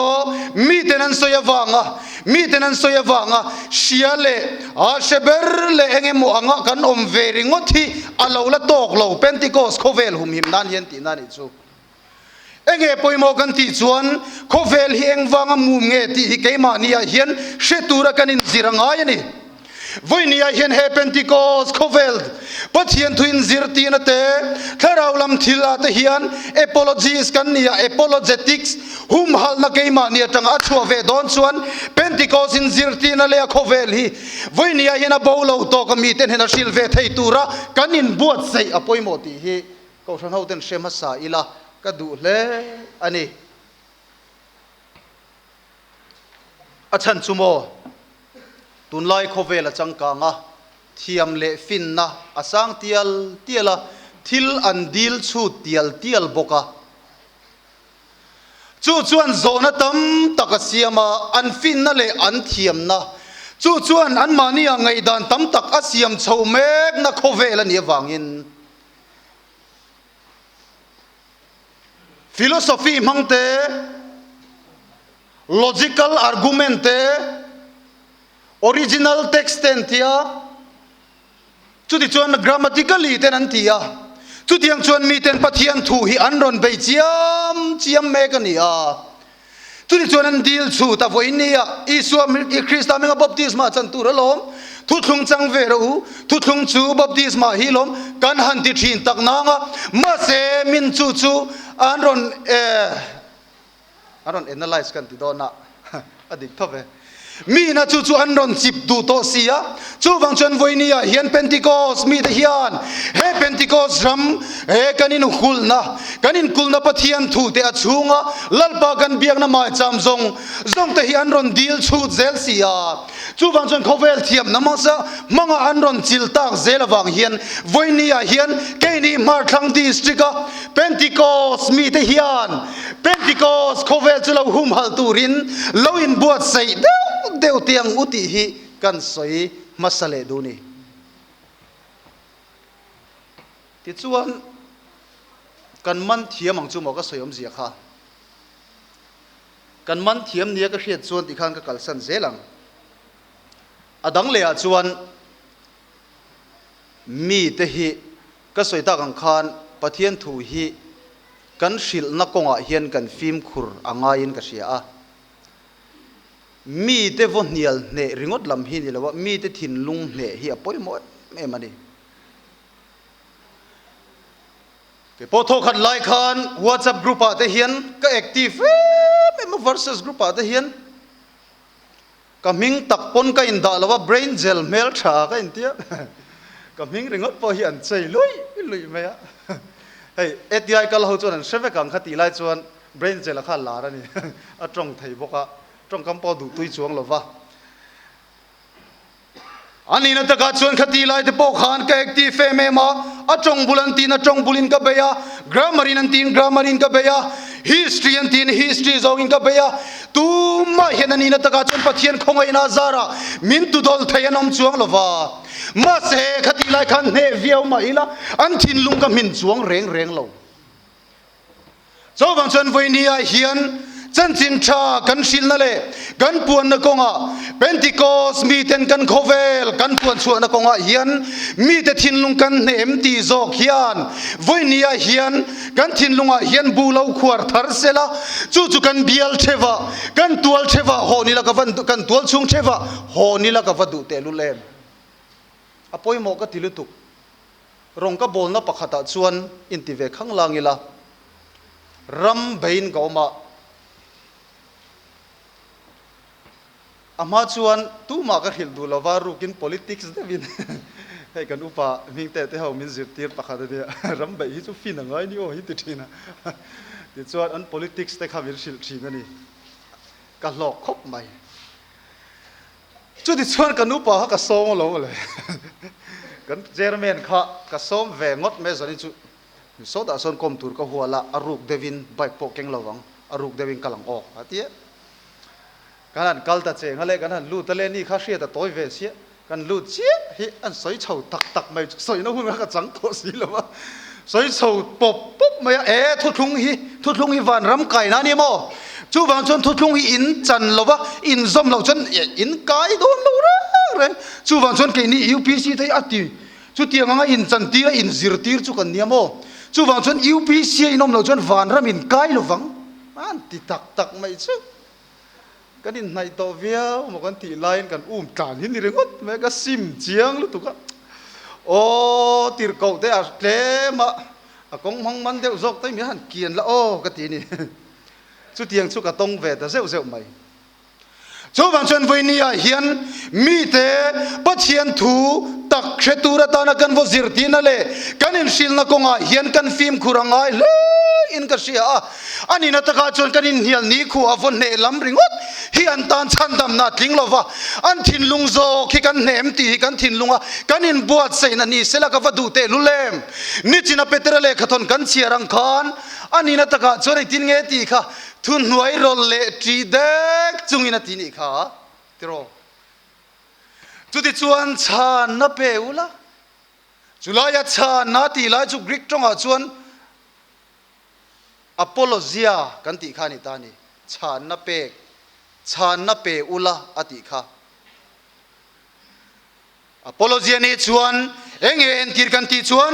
miten an sawi avanga miten an sawi avanga hria leh a hre ber leh eng emaw anga kan awm ve ringawt hi a lo la tawk lo Pentecost khawvel humhim nan hian tihna a nih chu. Enge pawimawh kan tih chuan khawvel hi engvanga mum nge tih hi keimahniah hian hre tura kan inzir a ngai a ni. Vawinia hian he Pentecost khawvel Pathian thu inzirtirna te, thlarau lam thil ah te hian apologies kan ni a, apologetics humhalhna keimahni atanga a chhuah ve dawn chuan Pentecost inzirtirna leh a khawvel hi vawinia hian a bo lo tawk a mite hnena hrilh ve thei tura kan inbuatsaih a pawimawh tih hi Kohhran hoten hre hmasa ila ka duh hle a ni. A chhan chu maw, tunlai khawvel a changkang a, thiam leh finna a sang tial tial a, thil an dil chhut tial tial bawk a. Chu chuan zawhna tam tak a siam a, an finna leh an thiamna. Chu chuan anmahnia ngaihdan tam tak a siam chho mekna khawvel a nih avangin, Philosophy hmang te, Logical argument te, original text te an ti a, chutichuan grammatically ten an ti a, chutiang chuan miten Pathian thu hi an rawn bei chiam chiam mek a ni a. Chutichuan an dil chhut a vawiin ni a, Isua Krista hminga baptisma chan tur alawm, thuthlung chang ve rawh u, thuthlung chu baptisma hi lawm kan han ti thin tak nang a, mahse min chu chu an rawn eh an rawn analyse kan ti dawn a, a dik tho ve. Mina chu chu an rawn chip duh tawh si a, chuvang chuan vawinia hian Pentecost mite hian he Pentecost ram he kan inhulna, kan inkulna Pathian thute a chhunga Lalpa kan biakna maicham zawng zawng te hi an rawn dil chhut zel si a. Chuvang chuan khawvel thiamna hmasa hmanga an rawn chil tak zel avang hian vawinia hian keini Hmarthlang District-a Pentecost mite hian Pentecost khawvel chu lo humhalh turin lo inbuatsaih deuh deuh teh ang u tih hi kan sawi hmasa leh duh ni. Tichuan, kan man thiam ang chu maw ka sawi awmzia kha. Kan man thiam nia ka hriat chuan tikhan ka kalsan zel ang. A dang lehah chuan mite hi Ka sawi tak ang khan Pathian thu hi kan hrilhna kawngah hian kan fimkhur a ngaiin ka hria a. Mite vaw hnial hneh ringawt lam hi ni lo a, mite thinlung hneh hi a pawimawh em em a ni. Kei pawh thawkhat lai khan WhatsApp group ah te hian ka active em em a, versus group ah te hian. Ka hming tak pawn ka indah lo a, brain gel hmel tha ka intia. Ka hming ringawt pawh hi an chei luih luih mai a. Hei ATI kal ho chuan an hre vek ang kha tih lai chuan brain gel a kha lar a ni. A tawng thei bawk a, tawngkam pawh duh tui chuang lo va. A nihna takah chuan kha tih lai te pawh khan ka active em em a, a tawng bul an tiin a tawng bulin ka bei a, grammar in an tiin grammar in ka bei a, history an tiin history zawngin ka bei a, tumah hian a nihna takah chuan Pathian khawngaihna zarah min tudawl thei an awm chuang lo va. Mahse kha tih lai khan hneh viau mah ila an thinlung ka hmin chuang reng reng lo. Chuvang chuan vawinia hian chanchin tha kan hrilhna leh kan puanna kawngah Pentecost miten kan khawvel kan puan chhuahna kawngah hian mite thinlung kan hnem tih zawk hian vawinia hian kan thinlungah hian bu lo khuar thar sela chu chu kan bial theva kan tual theva haw nila ka van kan tual chhung theva haw nila ka va duh tehlul em a pawimawh ka ti lutuk. Rawng ka bawlna pakhatah chuan inti ve khang lang ila, ram beiin ka awm a. A hma chuan tumah ka hrilh duh lova, rukin politics deuhin hei kan upa hmingte te ho min zirtir pakhat a nia, ram beih hi chu fin a ngai ni aw hi ti thin a. Tichuan an politics te kha min hrilh thin a ni. Ka hlawk khawp mai. Chutichuan kan upa kha ka sawm alawm mawle. Kan chairman kha ka sawm ve ngawt mai zanin chu sawtah sawn kawm tur ka hual a, a ruk deuhin bike pawh keng lovang, a ruk deuhin kal ang aw a ti a. Kan han kal ta cheng a le, kan han lut a le, ni kha hriat a tawi ve chiah, kan lut chiah hi an sawi chho tak tak mai chu sawina hun kha ka chang tawh si lo a, sawi chho pawp pawp mai a, e thuthlung hi, thuthlung hi vanram kaina a ni maw? Chuvang chuan thuthlung hi in chan lo va, in zawm loh chuan in kai dawn lo reng reng. Chuvang chuan keini UPC te hi a ti chutiang anga in chan tir a in zirtir chu kan nia maw? Chuvang chuan UPC a in awm loh chuan vanram in kai lo vang an ti tak tak mai chu. Kan inhnaih tawh viau maw kan tih laiin kan um tlan hi ni ringawt mai a, ka sim chiang lutuk a. Aw tirhkoh te a tlem a, a kawng hmang man deuh zawk te min han kian la aw ka ti a ni. Chutiang chu ka tawng ve ta zeuh zeuh mai. Chuvang chuan vawinia hian mite Pathian thu tak hre tur atana kan vaw zirtirna leh kan inhrilhna kawngah hian kan fimkhur a ngai hle in ka hria a. A nihna takah chuan kan inhnial ni khu a vaw hneh lam ringawt hi an tan chhandamna a tling lo va, an thinlung zawk hi kan hnem tih hi kan thinlunga kan inbuatsaihna ni sela ka va duh tehlul em? Nichina Petera lehkhathawn kan chhiar ang khan A nihna takah chuan engtin nge tih kha thuhnuai rawlh leh ṭih dek chungin a ti nih kha tiraw. Chutichuan chhanna pe ula, chulaia chhanna tih lai chu Greek tawngah chuan apologia kan tih kha a ni ta a ni, chhanna pek. Chhanna pe ula a tih kha. Apologia nih chuan eng nge entir kan tih chuan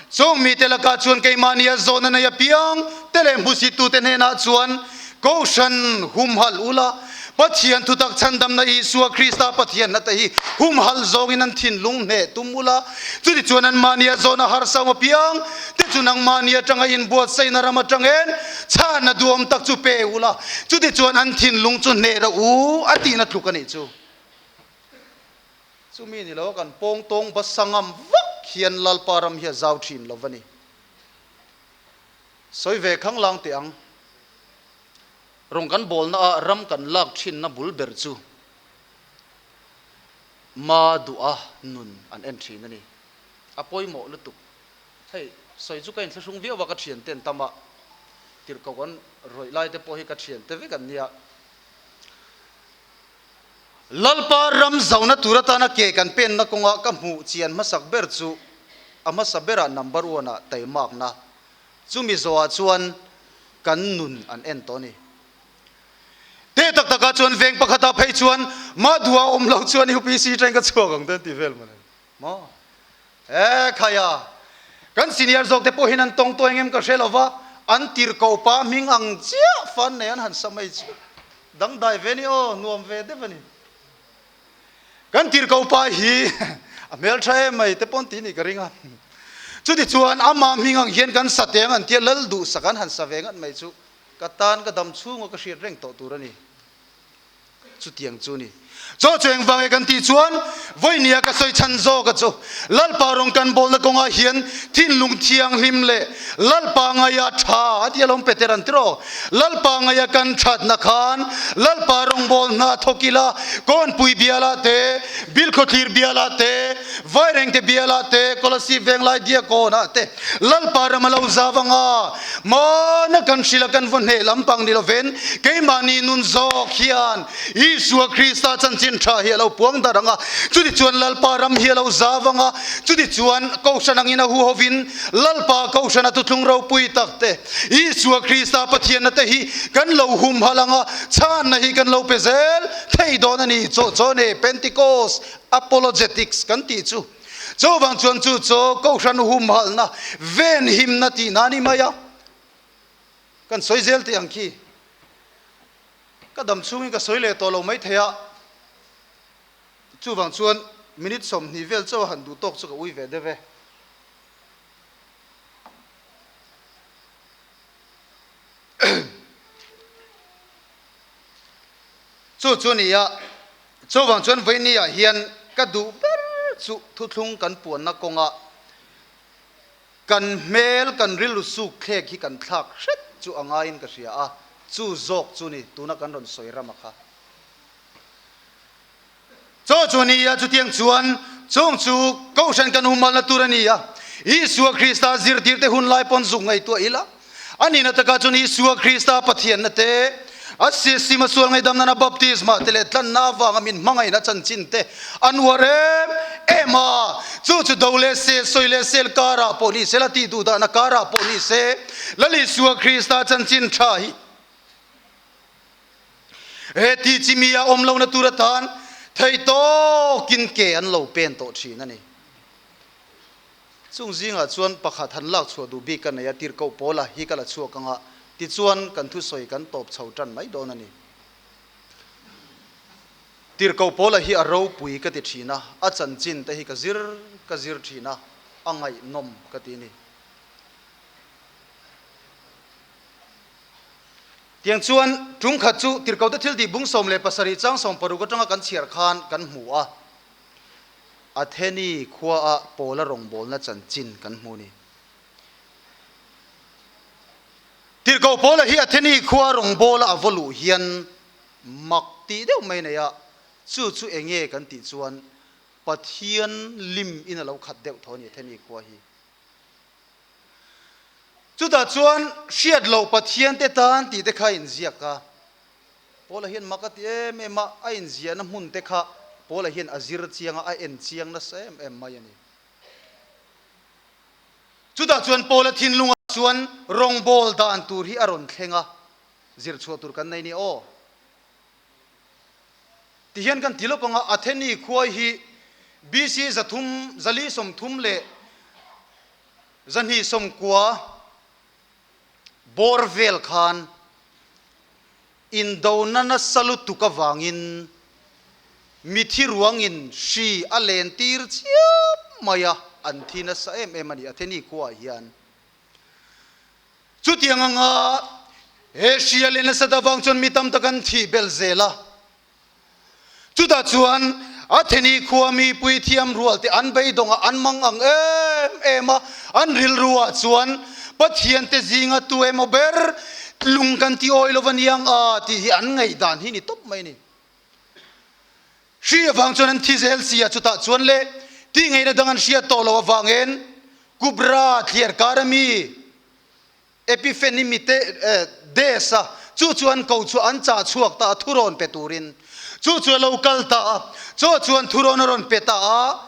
chung mite lakah chuan keimahnia zawhna nei apiang te leh hmusittute hnenah chuan Kohhran humhalh ula, Pathian thutak chhandamna Isua Krista Pathianna te hi humhalh zawngin an thinlung hneh tum ula, chutichuan anmahnia zawhna harsa awm apiang te chu nangmahni atanga inbuatsaihna ram atangin chhanna duhawm tak chu pe ula, chutichuan an thinlung chu hneh rawh u a tihna tluk a nih chu. Chumi ni lo kan pawng tawng basa ngam vak hian Lalpa ram hi a zau thin lo va ni. Sawi ve khang lang teh ang. Rawng kan bawlna ah ram kan lak thinna bul ber chu ma duha nun an en thin a ni. A pawimawh lutuk. Hei, sawi chu ka inthlahrung viau a, ka thiante an tam a, tirhkoh kan rawih lai te pawh hi ka thiante vek an nia. Lalpa ram zauna tur atana ke kan penna kawnga ka hmuh chian hmasak ber chu a hmasa berah number one ah taimakna chumi zawhah chuan kan nun an en tawh a ni. Teh tak takah chuan veng pakhatah phei chuan mah duha awm lo chuan UPC teng ka chhuak ang te an ti vel mawle maw? E khaia, kan senior zawk te pawh hian an tawng tawh engem ka hre lova, an tirhkoh pa hming ang chiah fan nei an han sa mai chu. Dangdai ve ni aw, nuam ve deuh a ni. Kan tirhkoh pa hi a hmeltha em mai te pawn tih nih ka ring a. Chutichuan amah hming ang hian kan sa teng an tia lal duhsak an han sa ve ngat mai chu ka tan ka dam chhunga ka hriat reng tawh tur a ni. Chutiang chu ni. Chaw chu engvang e kan tih chuan vawinia ka sawi chhan zawk a chu Lalpa rawng kan bawlna kawngah hian thinlung thianghlim leh Lalpa ngaia tha a ti alawm Peter an tiraw? Lalpa ngaia kan thatna khan Lalpa rawngbâwl hna thawk ila, Kawnpui bialah te, Bilkhawthlir bialah te, Vairengte bialah te, Kolasib Venglai Diakawnah te Lalpa ram a lo zau anga, Hmana kan hrilh a kan vaw hneh lampang ni lovin keimahni nun zawk hian Isua Krista chanchin tha hi a lo puang darh ang a, chutichuan Lalpa ram hi a lo zau ang a, chutichuan Kohhran angin a huhovin Lalpa Kohhrana thuthlung ropui tak te, Isua Krista Pathianna te hi kan lo humhalh ang a, chhanna hi kan lo pe zel thei dawn a ni. Chaw chaw nei Pentecost Apologetics kan tih chu. Chuvang chuan chu chaw Kohhran humhalhna, venhimna tihna a ni mai a. Kan sawi zel teh ang khi. Ka dam chhungin ka sawi leh tawh lo mai thei a. Chuvang chuan minute 20 vel chauh a han duh tawk chu ka ui ve deuh e. Chu chu nia, chuvang chuan vawinia hian ka duh ber chu thuthlung kan puanna kawnga kan hmel kan rilru suk thlek hi kan thlak hret chu a ngaiin ka hria a, chu zawk chu ni tuna kan rawn sawi rama kha. Chaw chu a ni a, chutiang chuan chung chu Kohhran kan humalna tur a ni a. Isua Krista zirtirte hun lai pawn zuk ngaihtuah ila, a nihna takah chuan Isua Krista Pathianna te, a sisima sual ngaihdamnana baptisma te leh tlanna avanga min hmangaihna chanchin te an uar em em a. Chu chu do leh sel, sawi leh sel karah pawh ni se la, tih duhdahna karah pawh ni se, Lal Isua Krista chanchin tha hi He ti chimi a awm lohna tur atan thei tawkin ke an lo pen tawh thin a ni. Chung zingah chuan pakhat han lak chhuah duh bik ka nei a, tirhkoh pawla hi ka la chhuak ang a, tichuan kan thusawi kan tawp chho tan mai dawn a ni. Tirhkoh pawla hi a ropui ka ti thin a, a chanchin te hi ka zir ka zir thin a, a ngaihnawm ka ti a ni. Tiang chuan tum khat chu Tirhkohte thiltih bung 17 chang 60 atanga kan chhiar khan kan hmu a, Atheni khuaah Paula rawngbawlna chanchin kan hmu a ni. Tirhkoh Paula hi Atheni khua rawngbawla a vaw luh hian mak tih deuh mai nei a, chu chu enge kan tih chuan Pathian lim in a lo khat deuh tho a ni Atheni khua hi. Chutah chuan hriat loh Pathian te tan tih te kha a inziak a. Paula hian mak a ti em em a, a inziahna hmun te kha Paula hian a zir chiang a, a en chiang nasa em em mai a ni. Chutah chuan Paula thinlungah chuan rawngbâwl dan tur hi a rawn thleng a, zir chhuah tur kan nei ni aw. Tihian kan ti lawk anga Atheni khua hi BC 300 430 290 bawr vel khan indona nasa lutuk avangin mithi ruangin hri a len tir chiam mai a, an thi nasa em em a ni Atheni khuaah hian. Chutiang anga he hri a len nasat avang chuan mi tam tak an thih belh zel a. Chutah chuan Atheni khua mi puithiam rual te an beidawngah an mang ang em em a, an rilruah chuan Pathian te zinga tu emaw ber lung kan ti awi lo va niang a tih hi an ngaihdan hi ni tawp mai a ni. Hri avang chuan an thi zel si a, chutah chuan le tih ngaihna dang an hriat tawh loh avangin Kubra thliar kar ami Epiphany mite des a, chu chu an ko chu an chah chhuak ta a, thurawn pe turin chu chu a lo kal ta a, chaw chuan thurawn a rawn pe ta a,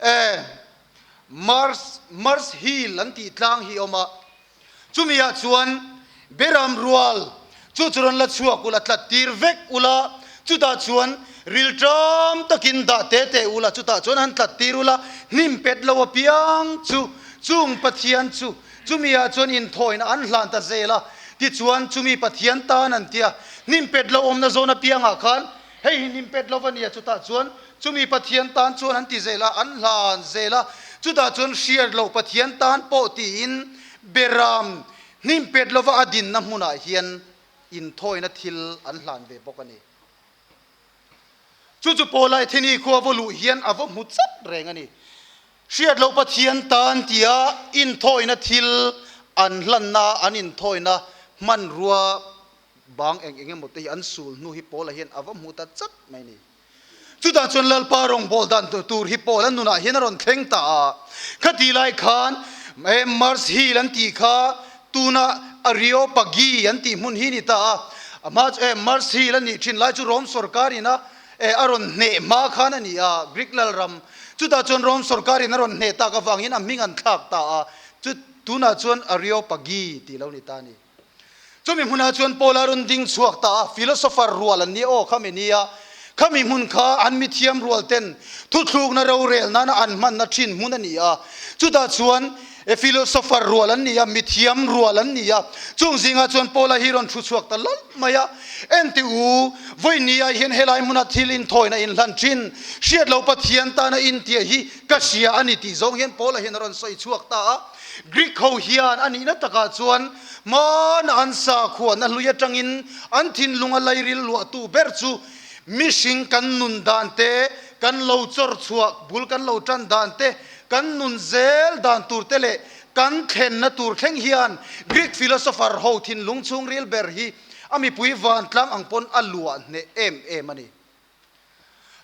e Mars Mars Hill an tih tlang hi a awm a, chumi ah chuan Beram rual chu chu rawn la chhuak ula tlat tir vek ula, chutah chuan rilṭam takin dah te te ula, chutah chuan han tlat tir ula, hnim pet lo apiang chu chung Pathian chu Chumi ah chuan inthawina an hlan ta zel a, tichuan chumi Pathian tan an ti a, hnim pet lo awmna zawn apiangah khan hei hi hnim pet lo va nia, chutah chuan chumi Pathian tan chuan an ti zel a, an hlan zel a, chutah chuan hriat loh Pathian tan pawh tiin Beram hnim pet lova a dinna hmunah hian inthawina thil an hlan ve bawk a ni. Chu chu Paula Atheni khua va luh hian a va hmu chat reng a ni. Hriat loh Pathian tan tia inthawina thil an hlanna, an inthawina hmanrua bang eng eng emaw te hi an sul hnu hi Paula hian a va hmu ta chat mai a ni. Chutah chuan Lalpa rawngbâwl dan tur hi Paula nunah hian a rawn thleng ta a. Khati lai khan Mars Hill an tih kha tuna Areopagi an tih hmun hi a ni ta a. A Mars Hill a nih thin lai chu Rome sorkarin a a rawn hneh hma khan a ni a, Greek lalram. Chutah chuan Rome sorkarin a rawn hneh tak avangin a hming an thlak ta a, chu tunah chuan Areopagi tih lo ni ta a ni. Chumi hmunah chuan Paula rawn ding chhuak ta a, philosopher rual an ni aw khami nia, khami hmun kha an mithiam rual ten thuthlukna rorel nana an hmanna thin hmun a ni a, chutah chuan philosopher rual an ni a, mithiam rual an ni a, chung zingah chuan Paula hi rawn thu chhuak ta lal mai a, Enti u, vawinia hian helai hmuna thil inthawina inhlan thin, hriat lo Pathian tana intia hi ka hria a ni tih zawng hian Paula hian a rawn sawi chhuak ta a. Greek ho hian a nihna takah chuan hmana an sakhuana hlui atangin an thinlunga lairil luahtu ber chu mihring kan nun dan te, kan lo chawr chhuah bul kan lo tan dan te, kan nun zel dan tur te leh kan thlenna tur thleng hian Greek philosopher ho thinlung chhungril ber hi a mipui vantlang ang pawn a luah hneh em em a ni.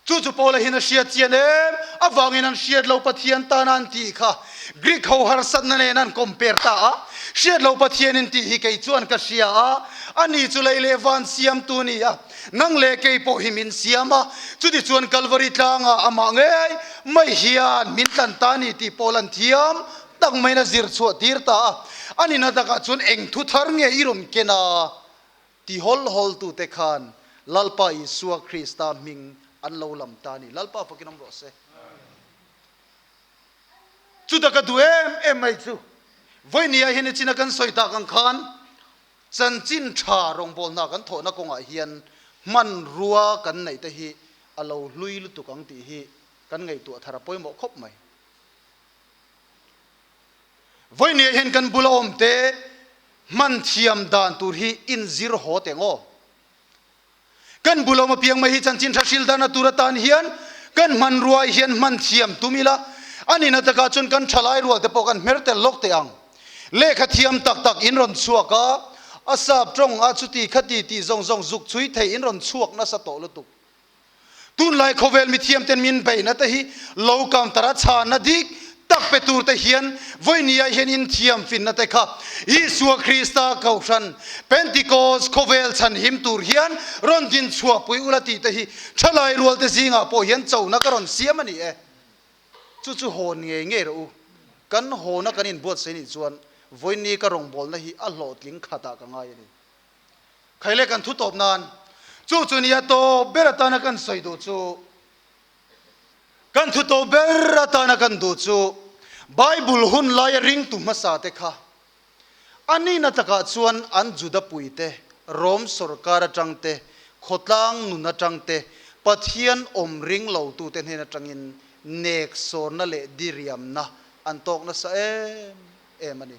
Chu chu Paula hian a hriat chian em avangin an hriat lo Pathian tana an tih kha Greek ho harsatna nen an compare ta a, hriat lo Pathian in tih hi kei chuan ka hria a, ani chu lei leh van siamtu ni a, nang leh kei pawh hi min siam a, chuti chuan Kalvari tlangah amah ngei mai hian min tlan ta ni tih Paul an thiam tak maiin a zir chhuah tir ta a, ani na takah chuan eng thu thar nge i rawn ken a? Ti hawl hawl tute khan Lalpa Isua Krista hming an lo lam ta a ni. Lalpa fakin awm rawh se. Chuta ka duh em em mai chu vawinia hian i china kan sawi tak ang khan chanchin tha rawngbawlna kan thawhna kawngah hian hmanrua kan neih te hi a lo hlui lutuk ang tih hi kan ngaihtuah thar a pawimawh khawp mai. Vawinia hian kan bula awmte hman thiam dan tur hi inzir haw teh ngaw. Kan bula awm apiang mai hi chanchin tha hril dana tur atan hian kan hmanrua hian hman thiam tum ila, a nihna takah chuan kan thalai rual te pawh kan hmer tel lawk teh ang. Lehkha thiam tak tak in rawn chhuak a, a sap tawng a chuti khati tih zawng zawng zuk chhui thei in rawn chhuak nasa tawh lutuk. Tunlai khawvel mithiamten min beihna te hi lo counter a chhanna dik tak pe tur te hian vawinia hian inthiam finna te kha Isua Krista Kohhran Pentecost khawvel chhan him tur hian rawn din chhuahpui ula tih te hi thalai rual te zingah pawh hian chona ka rawn siam a ni e. Chu chu hawn ngei ngei rawh u. Kan hawna kan inbuatsaih nih chuan vawiini ka rawngbawlna hi a hlawhtling khatah ka ngai a ni. Khaile kan thu tawp nan. Chu chu nia tawp ber atana kan sawi duh chu, kan thu tawp ber atana kan duh chu Bible hun laia ringtu hmasa te kha a nihna takah chuan an Juda puite, Rom sawrkar atang te, khawtlang nun atang te, Pathian awm ring lotute hnen atangin nek sawrna leh diriamna an tawk nasa em em a ni.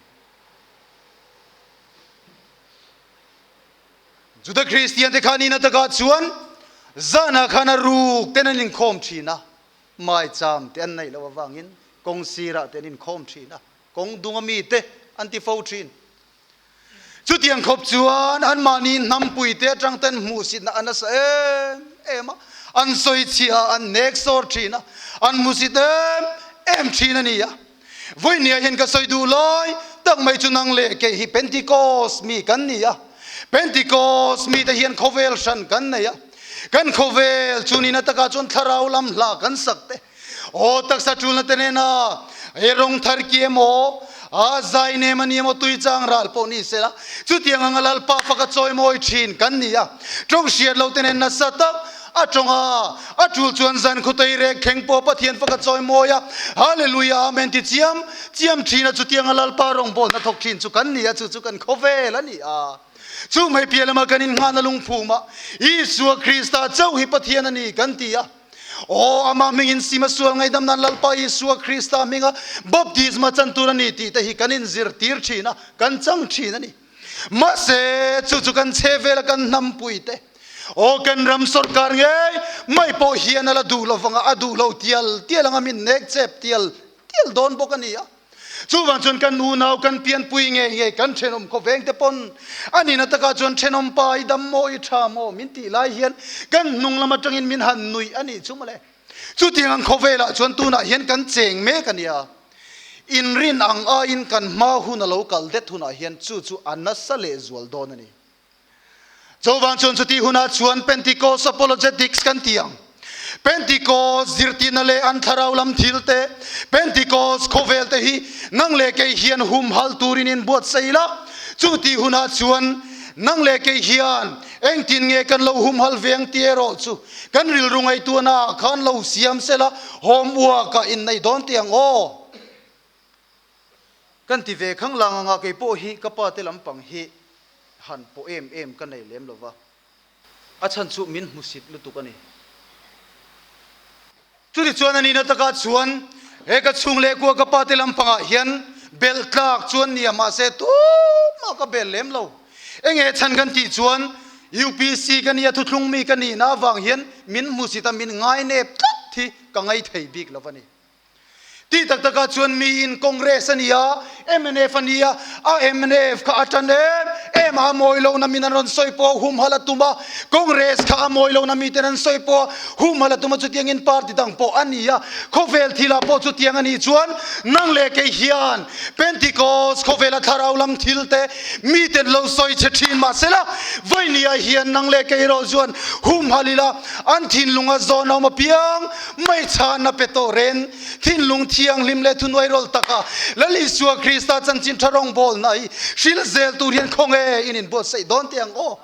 Juda Kristian te kha nihna takah chuan zanah khan a ruk ten an inkhawm thin a, maicham te an neih loh avangin kawng sirah te an inkhawm thin a, kawng dunga mite an ti fo thin. Chutiang khawp chuan anmahni hnampui te atang ten hmuhsitna a nasa em em a, an sawichhia a, an nek sawr thin a, an hmusit em em thin a ni a. Vawinia hian ka sawi duh lai tak mai chu nang leh kei hi Pentecost mi kan ni a, Pentecost mite hian khawvel hran kan nei a, kan khawvel chu nihna takah chuan thlarau lam hla kan sak te, aw taksa tulna te nena he rawng thar ki emaw, a zai nem a ni emaw tui chang ral pawh ni sela, chutiang anga Lalpa faka chawimawi thin kan ni a, tawng hriat lo te nen nasa tak A tawng a, a tul chuan zan khutei rek thleng pawh Pathian faka chawi mawi a, Hallelujah Amen ti chiam chiam thin a, chutiang a Lalpa rawngbawlna thawk thin chu kan ni a, chu chu kan khawvel a ni a. Chu mai piah lama kan innghahna lungphumah Isua Krista chauh hi Pathian a ni kan ti a. Aw, amah hmingin sima sual ngaihdam nan Lalpa Isua Krista hminga baptisma chan tur a ni tih te hi kan inzirtir thin a, kan chang thin a ni. Mahse, chu chu kan chhe vela kan hnampui te, aw kan ram sorkar ngei mai pawh hian a la duh lo vanga a duh lo tial tial anga min nek chep tial tial dawn bawk a ni a. Chuvang chuan kan unau kan pianpui ngei ngei kan thenawm khawveng te pawn a nihna takah chuan thenawm pa i dam maw i tha maw min tih lai hian kan hnung lam atangin min han nuih a nih chu mawle. Chutiang ang khawvelah chuan tunah hian kan cheng mek a nia. Inrin ang aiin kan hma hun a lo kal det hunah hian chu chu a nasa lehzual dawn a ni. Chuvang chuan chuti hunah chuan Pentecost Apologetics kan ti ang. Pentecost zirtirna leh an thlarau lam thil te, Pentecost khawvel te hi nang leh kei hian humhalh turin inbuatsaih la. Chuti hunah chuan nang leh kei hian engtin nge kan lo humhalh ve ang tih erawh chu Kan rilru ngaihtuahna ah khan lo siam sela homework ah inneih dawn tih ang aw. Kan ti ve khang lang anga kei pawh hi ka pa te lampang hi han pawh em em ka nei lem lova, a chhan chu min hmusit lutuk a ni. Chutichuan a nihna takah chuan he ka chhung leh kua ka pa te lampangah hian belh tlak chuan nia mahse tumah ka bel lem lo. Enge chhan kan tih chuan UPC ka nia thuthlung mi ka nihna avang hian min hmusit a min ngainep tlat hi ka ngaithei bik lo a ni. Tih tak takah chuan miin Congress a nia, mnf a nia, a mnf kha a tan em em a, a mawi lohna min an rawn sawi pawh a humhalh a tum a, Congress kha a mawi lohna miten an sawi pawh a humhalh a tum a, chutiangin party dang pawh a ni a, khawvel thilah pawh chutiang a nih chuan nang leh kei hian Pentecost khawvela thlarau lam thil te miten lo sawi che thin mahsela vawinia hian nang leh kei erawh chuan humhalh ila an thinlunga zawn a awm apiang Mai chhan a pe tawh ren, thinlung thianghlim leh thunuai rawl taka Lal Isua Krista chanchin tha rawngbawlna hi hril zel tur hian khawnge in inbuatsaih dawn teh ang aw.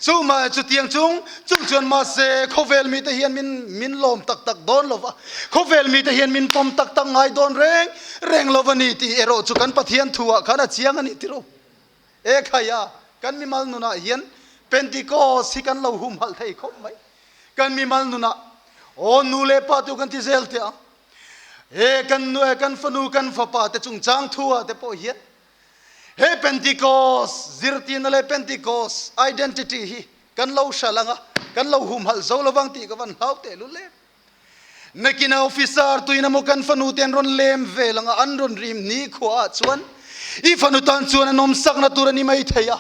Chu mah chutiang chung chung chuan mahse khawvel mite hian min min lawm tak tak dawn lo va, khawvel mite hian min pawm tak tak ngai dawn reng reng lo va ni tih erawh chu kan Pathian thuah khan a chiang a ni tiro. E khaia, kan mimal nunah hian Pentecost hi kan lo humhalh thei khawp mai. Kan mimal nunah, aw nu leh pa tu kan ti zel teh ang. He kan nu kan fanu kan fapa te chungchang thu ah te pawh hian he Pentecost zirtirna leh Pentecost identity hi kan lo hral anga, kan lo humhalh zo lovang tih ka van hlau teh lul em. Nakina officer tuin emaw kan fanu te an rawn lem vel anga an rawn rim ni khua ah chuan i fanu tan chuan an awmsakna tur a ni mai thei a.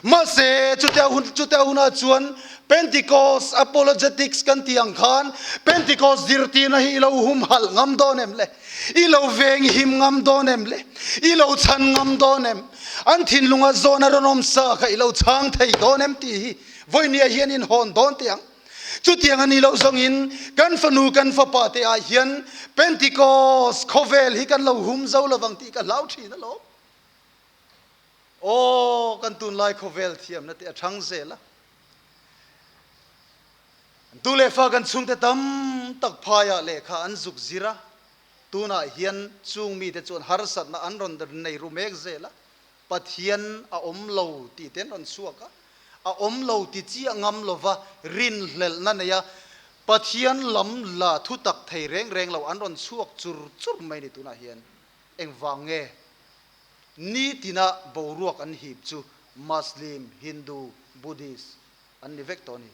Mahse chutia hun chutia hunah chuan Pentecost apologetics kan tih ang khan Pentecost zirtirna hi i lo humhalh ngam dawn em le? I lo veng him ngam dawn em le? I lo chhan ngam dawn em? An thinlunga zawn a rawn awmsa kha i lo chhang thei dawn em tih hi vawinia hian inhawn dawn teh ang. Chutiang a ni loh zawngin kan fanu kan fapa te ah hian Pentecost khawvel hi kan lo hum zo lovang tih ka hlau thin alawm. Aw, kan tunlai khawvel thiamna te a thang zel a. Tu leh fa kan chhungte tam tak phaiah lehkha an zuk zir a, tunah hian chung mite chuan harsatna an rawn nei ru mek zel a, Pathian a awm lo tih te an rawn chhuak a, a awm lo ti chiah ngam lova rinhlelhna nei a, Pathian lam la thutak thei reng reng lo an rawn chhuak chur chur mai ni tunah hian. Engvang nge nitina boruak an hip chu Muslim, Hindu, Buddhist an ni vek tawh a ni.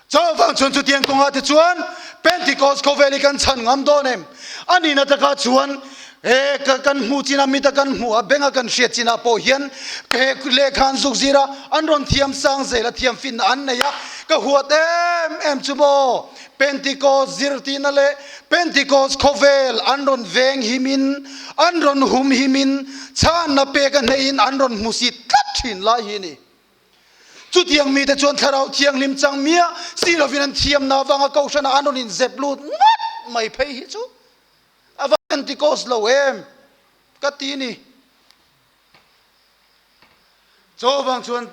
Chuvang chuan chutiang kawngah te chuan Pentecost khawvel hi kan chhan ngam dawn em? A nihna takah chuan he kan hmuh chinah mita kan hmuh a, benga kan hriat chinah pawh hian he lehkha an zuk zir a, an rawn thiam sang zel a, thiam finna an nei a, ka huat em em chu maw? Pentecost zirtihna leh Pentecost khawvel an rawn veng himin, an rawn hum himin, chhanna pek a hneihin an rawn hmusit tlat thin lai hi a ni. Chutiang mite chuan Thlarau Thianghlim chang miah si lovin an thiamna avanga Kohhranah an rawn inzep lut ngawt mai phei hi chu a va Pentecost lo em ka ti ni. Chuvang chuan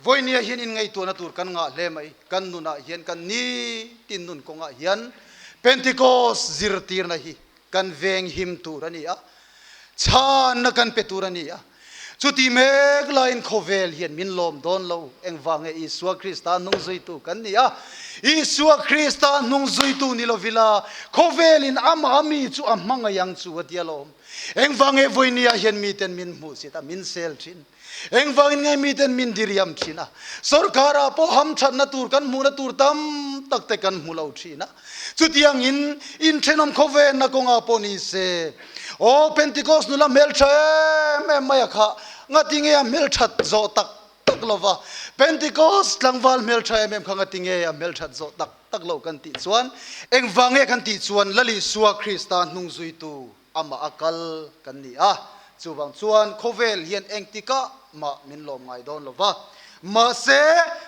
vawinia hian inngaihtuahna tur kan ngah hle mai. Kan nunah hian kan nitin nun kawngah hian Pentecost zirtirna hi kan venghim tur a ni a, chhanna kan pe tur a ni a. Chuti mek laiin khawvel hian min lawm dawn lo. Engvang nge Isua Krista hnung zuitu kan ni a? Isua Krista hnung zuitu ni lovila khawvelin amah mi chu a hmangaih ang chu a ti alawm. Engvang nge vawinia hian miten min hmuhsit a, min sel thin? Engvangin nge miten min diriam thin a? Sorkara pawh hamthatna tur kan hmuhna tur tam tak te kan hmu lo thin a. Chutiangin inthenawm khawvenna kawngah pawh ni se, Aw Pentecost nula hmeltha em em mai a kha, ngati nge a hmelthat zawh tak tak lo va? Pentecost tlangval hmeltha em em kha ngati nge a hmelthat zawh tak tak lo kan tih chuan, engvang nge kan tih chuan Lal Isua Krista hnung zuitu amah a kal kan ni a. Chuvang chuan khawvel hian engtikah mah min lawm ngai dawn lo va, mahse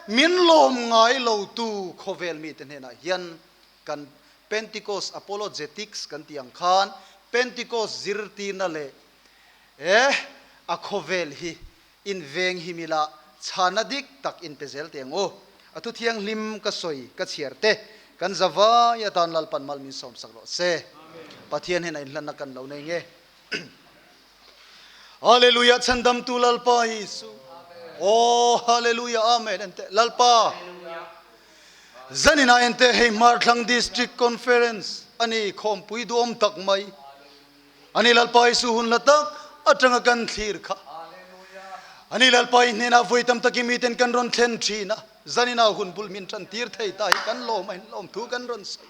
min lawm ngai lotu khawvel mite hnenah hian kan Pentecost apologetics kan tih ang khan Pentecost zirtirna leh eh a khawvel hi inveng him ila chhana dik tak inpe zel teh ang u. A thu thianghlim ka sawi ka chhiar te kan zavai atan Lalpan mal min sawmsak rawh se. Pathian hian a inhlanna kan lo nei nge. Hallelujah chhandamtu Lalpa Isu. Oh hallelujah amen ente Lalpa. Zanina ente hei Hmarthlang District Conference ani khawmpui duhawm tak mai. Ani Lalpa Isu hun la tak atanga kan thlir kha. Ani Lalpa i hnenah vawi tam takin miten kan rawn thlen thin a. Zanina hun bul min tan tir thei ta hi kan lawm a in lawm thu kan rawn sawi.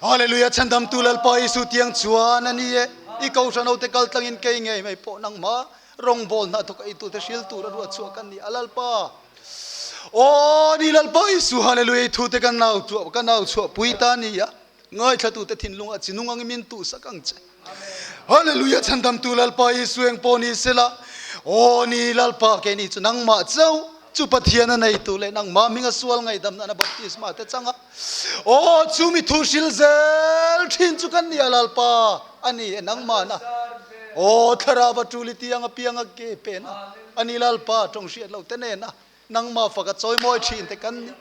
Hallelujah chhandamtu Lalpa Isu tiang chuan a ni e. I kohhran ho te kal tlangin kei ngei mai pawh nangmah rawngbawl hna thawk eitu te hril tur a ruat chhuah kan ni a Lalpa. Aw ni Lalpa Isu Hallelujah i thu te kan nau chhuah ka nau chhuah pui ta ni a. Ngaithlatu te thinlungah chinung angin min tuhsak ang che. Hallelujah chhandamtu Lalpa Isu eng pawh ni sela. Aw ni Lalpa kei ni chu nangmah chauh chu Pathian a neitu leh nangmah hminga sual ngaihdamna na baptisma te changa. Aw chu mi thu hril zel thin chu kan ni a Lalpa a ni e nangmahna. Aw thlarau a tul i tiang a piang a ke pen a a ni Lalpa tawng hriat lo te nena nangmah fak a chawimawi thin te kan ni.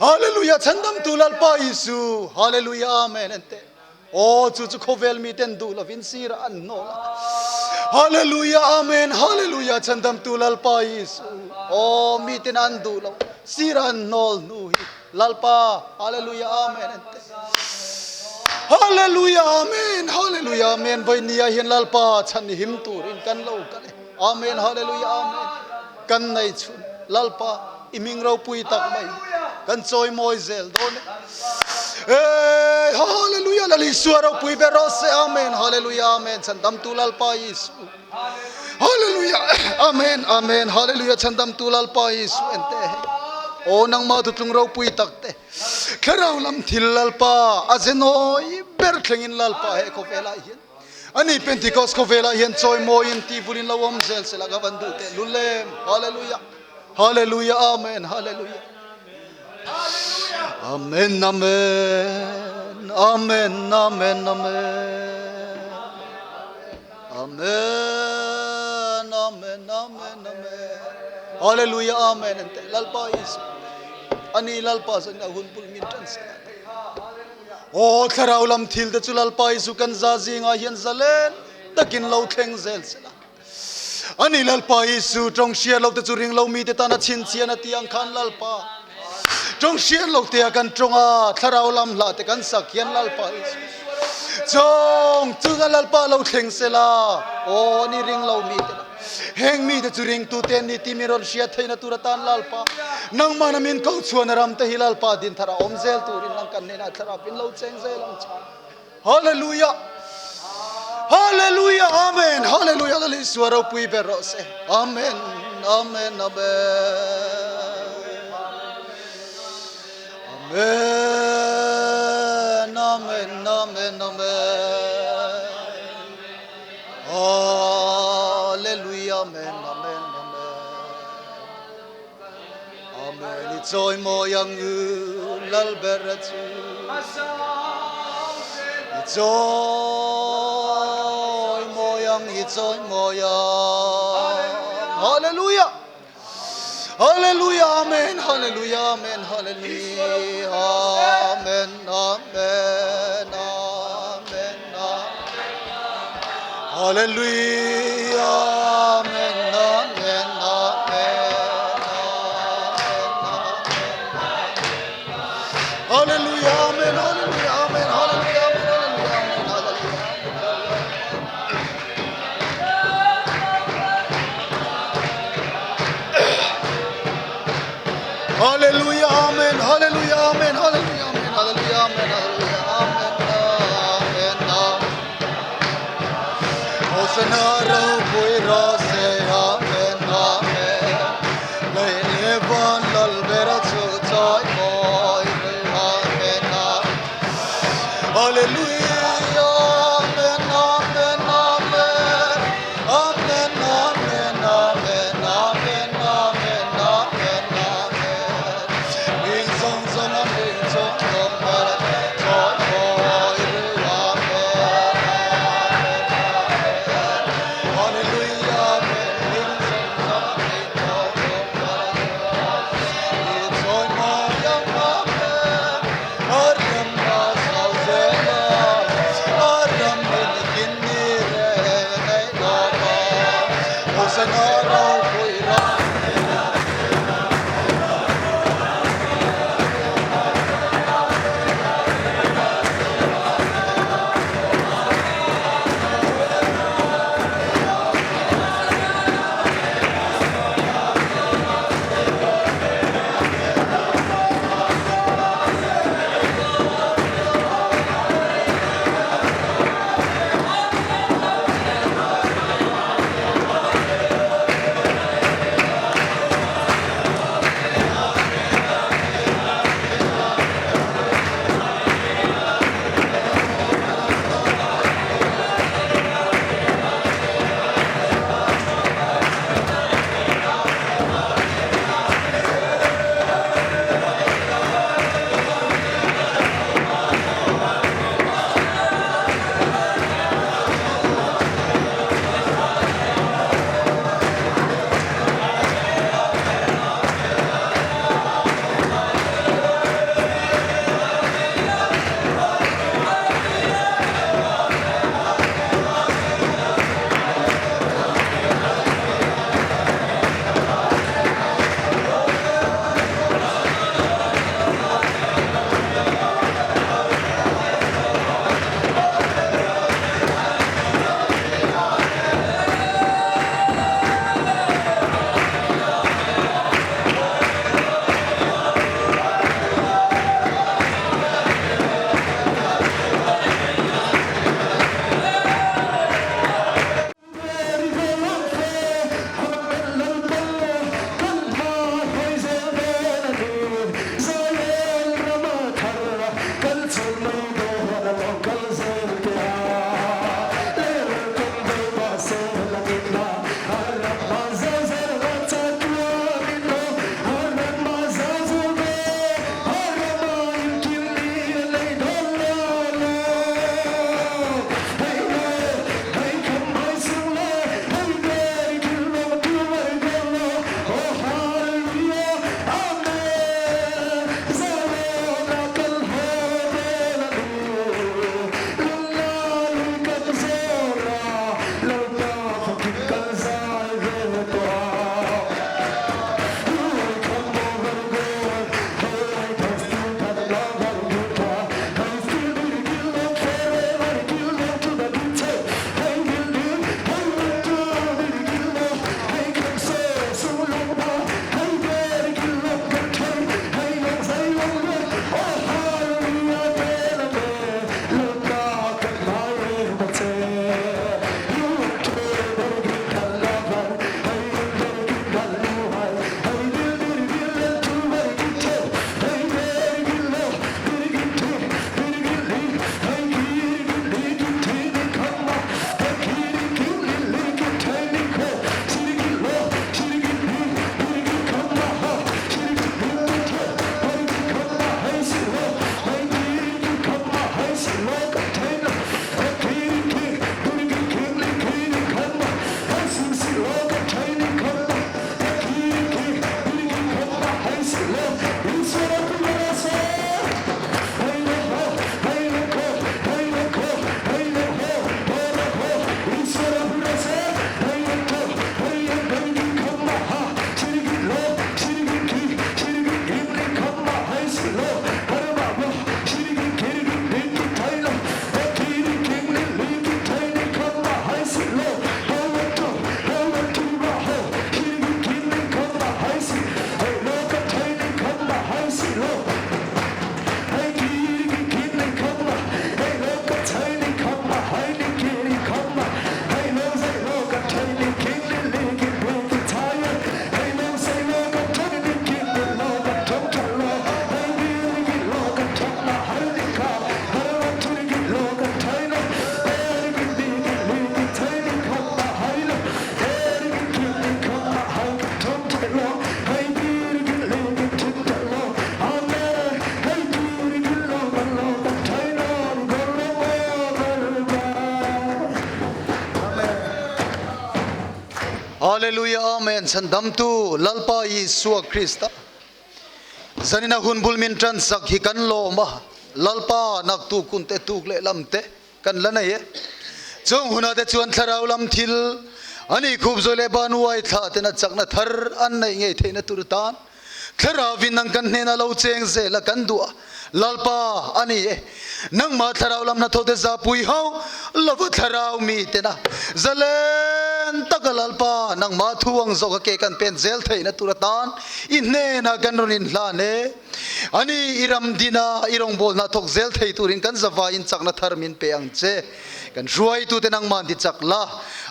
Hallelujah chhandamtu Lalpa Isu Hallelujah Amen ente. Aw chu chu khawvel mi ten duh lovin sir an hnawl a. Hallelujah Amen Hallelujah chhandamtu Lalpa Isu. Aw mi ten an duh lo sir an hnawl hnu hi Lalpa Hallelujah Amen ente. Hallelujah Amen Hallelujah Amen Vainia hian Lalpa chhan him turin kan lo kal e. Amen Hallelujah Amen kan nei chhun Lalpa i ming ropui tak mai kan chawi mawi zel dawn e. Hey, hallelujah Lal Isua ropui ber rawh se. Amen hallelujah amen chhandamtu Lalpa Isu. Hallelujah amen amen hallelujah chhandamtu Lalpa Isu ente hei. Aw nangmah thutlung ropui tak te thlarau lam thil Lalpa a zenawi ber thlengin Lalpa he khawvelah hian ani Pentecost khawvelah hian chawi mawiin tihvulin lo awm zel sela ka van duh teh lulem. Hallelujah hallelujah amen hallelujah amen amen amen amen amen amen amen amen amen hallelujah amen ente Lalpa Isu. Ani Lalpa zanin a hun bul min tan sak a. Aw thlarau lam thil te chu Lalpa Isu kan za zingah hian zalen takin lo thleng zel sela. Ani Lalpa Isu tawng hriat lo te chu ring lo mite tana chhinchhian a tih ang khan Lalpa tawng hriat lo te a kan tawng a, thlarau lam hlah te kan sak hian Lalpa Isu chawng chu Lalpa lo thleng sela. Aw ani ring lo mite la heng mite chu ringtu te an ni tih min rawn hriat theihna tur atan Lalpa nangmahna min ko chhuan a ram te hi Lalpa din thar a awm zel turin lang kan hnenah thlarau in lo cheng zel ang che. Hallelujah! Hallelujah! Amen! Hallelujah! Lal Isua ropui ber rawh se. Amen! Amen! Amen! Amen! Amen! Amen! Amen! Hallelujah! Amen! Amen! Amen! Amen i chawi mawi ang u lal ber a chu i chawi mawi ang i chawi mawi ang Hallelujah Hallelujah Amen Hallelujah Amen Hallelujah Amen Amen Amen Hallelujah Amen Amen Amen Amen Hallelujah Amen Hallelujah Amen Hallelujah Amen Hallelujah Amen Hallelujah Hallelujah Amen Hallelujah Amen Hallelujah Amen Hallelujah Amen Hallelujah Amen Amen Hosanna ropui rawh se Amen Amen Lei leh van lal ber a chu chawi mawi Amen Hallelujah Amen Amen Amen Amen Amen Amen Amen Amen Amen Amen Hming zawng zawng a hming zawng zawng ber chawi mawi ru Amen Amen Amen Hallelujah Amen Hming zawng zawng a hming zawng zawng ber chawi mawi ang Amen A ram a zau zel a a ram in kin ni reng nei lo va Hosanna ropui rawh. Hallelujah Amen Chhandamtu Lalpa Isua Krista Zanina hun bul min tan sak hi kan lawm a, Lalpa naktu kun te tuk leh lam te kan la nei e. Chung hunah te chuan thlarau lam thil ani khup zawi leh banuai thlah tena chakna thar an neih ngei theihna tur tan Thlarauin nang kan hnenah lo cheng zel a kan duh a, Lalpa a ni e. Nangmah thlarau lam hnathawhte zapui ho lova thlarau mi tena zalen taka Lalpa nangmah thu ang zawk a ke kan pen zel theihna tur atan i hnenah kan rawn inhlan e. A ni, i ram dina i rawngbawlna thawk zel thei turin kan zavaiin chakna thar min pe ang che. Kan hruaitute nangmah an ti chak la,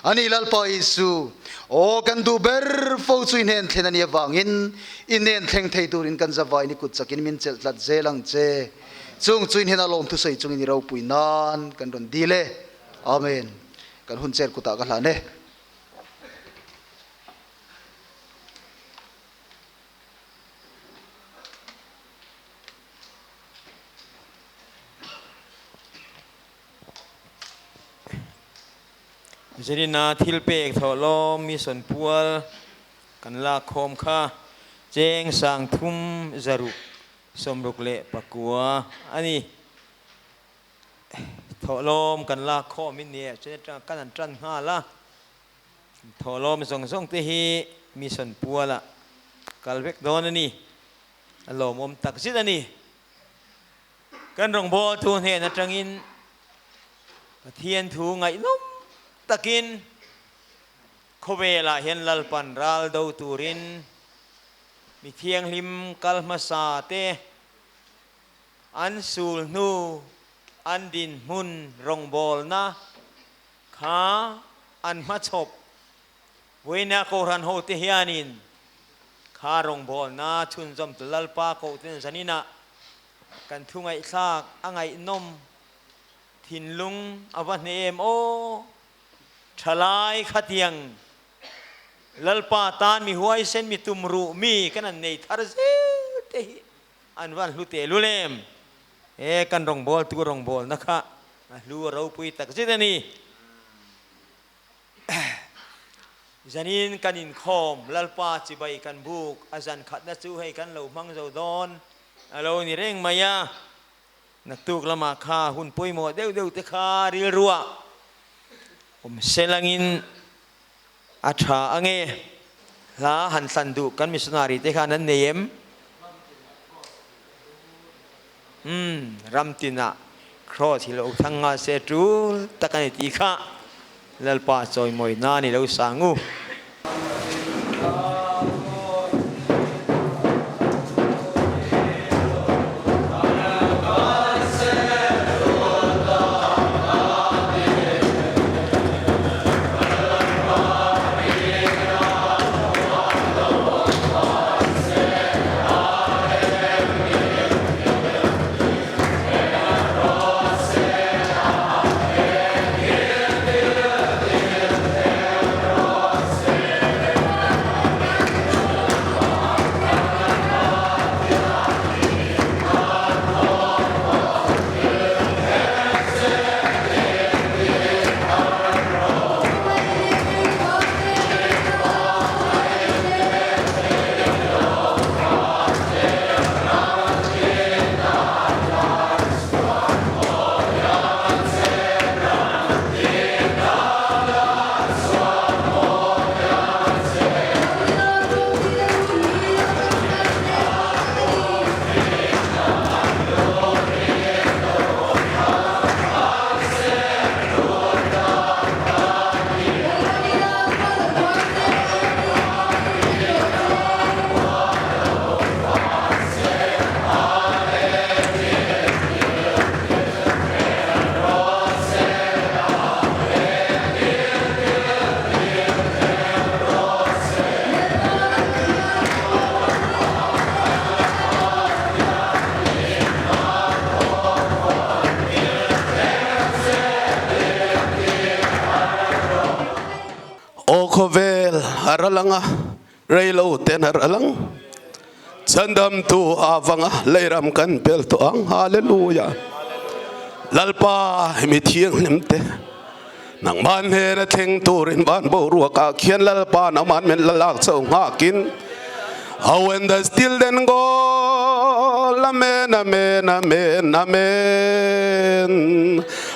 a ni Lalpa Isu. Aw, kan duh ber fo chu i hnen thlen a nih avangin i hnen thleng thei turin kan zavaiin i kut chakin min chelh tlat zel ang che. Chung chu i hnena lawm thusawi chungin i ropui nan kan rawn dil e. Amen. Kan hun cher kutah ka hlan e. Zirina thilpek thawhlawm mission pual kan lak khawm kha cheng 30 64 a ni. Thawhlawm kan lak khawm in ni chen atanga kan han tan nghal a. Thawhlawm zawng zawng te hi mission pualah kal vek dawn a ni. A lawmawm takzet a ni. Kan rawngbawltu hnen atangin Pathian thu ngaihnawm takin khawvelah hian Lalpan ral do turin mi thianghlim kal hmasa te an sul hnu an dinhmun rawngbawlna kha an hmachhawp Vawiina Kohhran hote hianin kha rawngbawlna chhunzawm tu Lalpa kohten zaninah kan thu ngaihthlak a ngaihnawm thinlung a va hne em aw! Thalai khatiang Lalpa tan mi huaisen mi tumruh mi kan an nei thar zel te hi an van hlu tehlul em! He kan rawngbawltu rawngbawlna kha a hlu a ropui takzet a ni. Zanin kan inkhawm, Lalpa chibai kan buk a zan khatna chu hei kan lo hmang zo dawn a lo ni reng mai a. Naktuk lamah kha hun pawimawh deuh deuh te kha rilruah awm selangin a tha ange. Hla han hlan duh kan missionary te khan an nei em? Umm, ram tinah Kraws hi lo thang nga se tul tak a ni tih kha Lalpa chawimawi nan i lo sang u. Aw khawvel a ral ang a, rei lo ten a ral ang. Chhandamtu avanga leiram kan pel tawh ang. Hallelujah! Lalpa mi thianghlim te. Nangmah hnena thleng turin van boruakah khian Lalpa nangmah min la lak chauh nghakin How when the still then go Amen Amen Amen Amen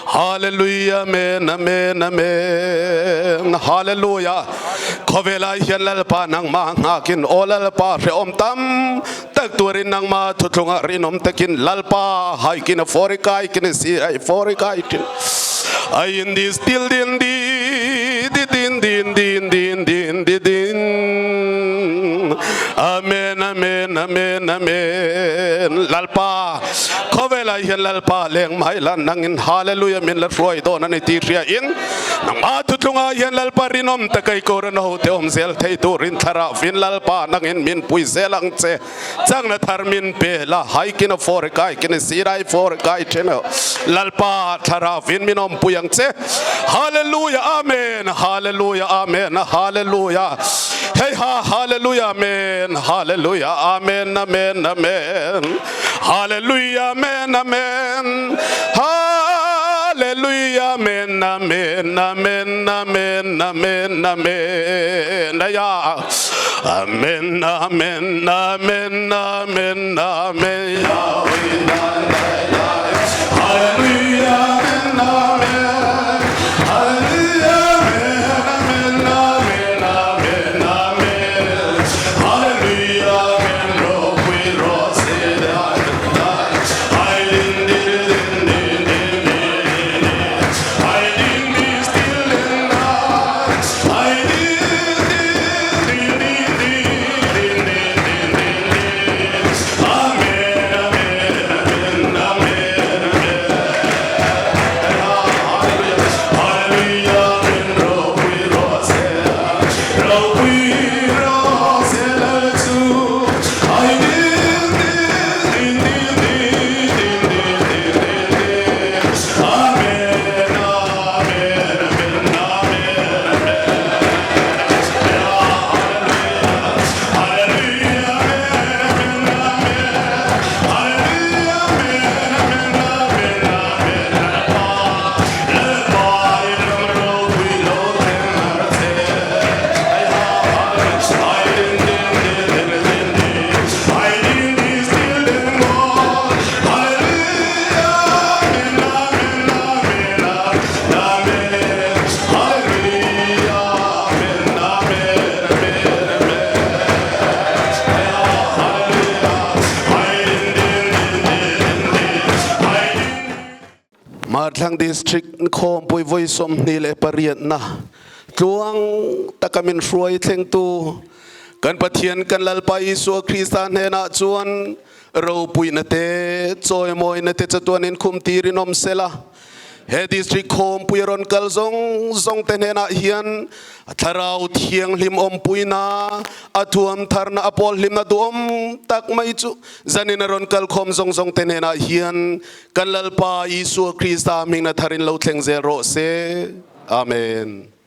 Hallelujah Amen Amen Amen Hallelujah Khawvelah hian Lalpa nangmah nghakin Aw Lalpa hrehawm tam tak tuarin nangmah thuthlungah rinawm takin Lalpa haikin a fawri kai kin a si ai fawri kai thin ai in this til din di di din din din din din di din Amen Amen Amen Amen Lalpa khawvelah hian Lalpa leng mai la nangin Hallelujah min la hruai dawn a ni tih hria in nangmah thuthlungah hian Lalpa rinawm takai koran ho te awm zel thei turin thlarah vin Lalpa nangin min pui zel ang che. Changna thar min pe la haikin a fawr kai kin sirai fawr kai then Lalpa thlarah vin min awm pui ang che. Hallelujah Amen Hallelujah Amen Hallelujah Hei ha Hallelujah Amen Hallelujah Amen Amen Amen Hallelujah Amen Amen Hallelujah Amen Amen Amen Amen Amen Amen Aya Amen Amen Amen Amen Amen Hallelujah Amen Amen Hallelujah Amen Amen Amen Amen Hallelujah Amen Ropui rawh se dai dai Hai din din din din din din din Hai din din still din dai Hai din din din din din din din din din Amen Amen Amen Amen Hallelujah Amen Ropui rawh se Ropui rawh se lal chu Hai din din din din din din din din din din Amen Amen Amen Amen Hallelujah Amen Amen Hallelujah Amen Amen Amen Amen Lalpa Lalpa i ram ropui lo thleng har che Ai ha Ai din din din din din din Ai din din still din maw Hallelujah Amen Amen Amen Amen Hallelujah Amen Amen Amen Amen Hallelujah Ai din din din din din Ai din Marthlang District Khawmpui vawi 28 na tluang taka min hruai thlengtu kan Pathian kan Lalpa Isua Krista hnenah chuan ropuina te chawimawina te chatuanin khum tirin awm sela. He District Khawmpui a rawn kal zawng zawng te hnenah hian a thlarau thianghlim awmpuina, a thuam tharna, a pawl hlimna duhawm tak mai chu zanin a rawn kal khawm zawng zawng te hnenah hian kan Lalpa Isua Krista hmingna tharin lo thleng zel rawh se. Amen.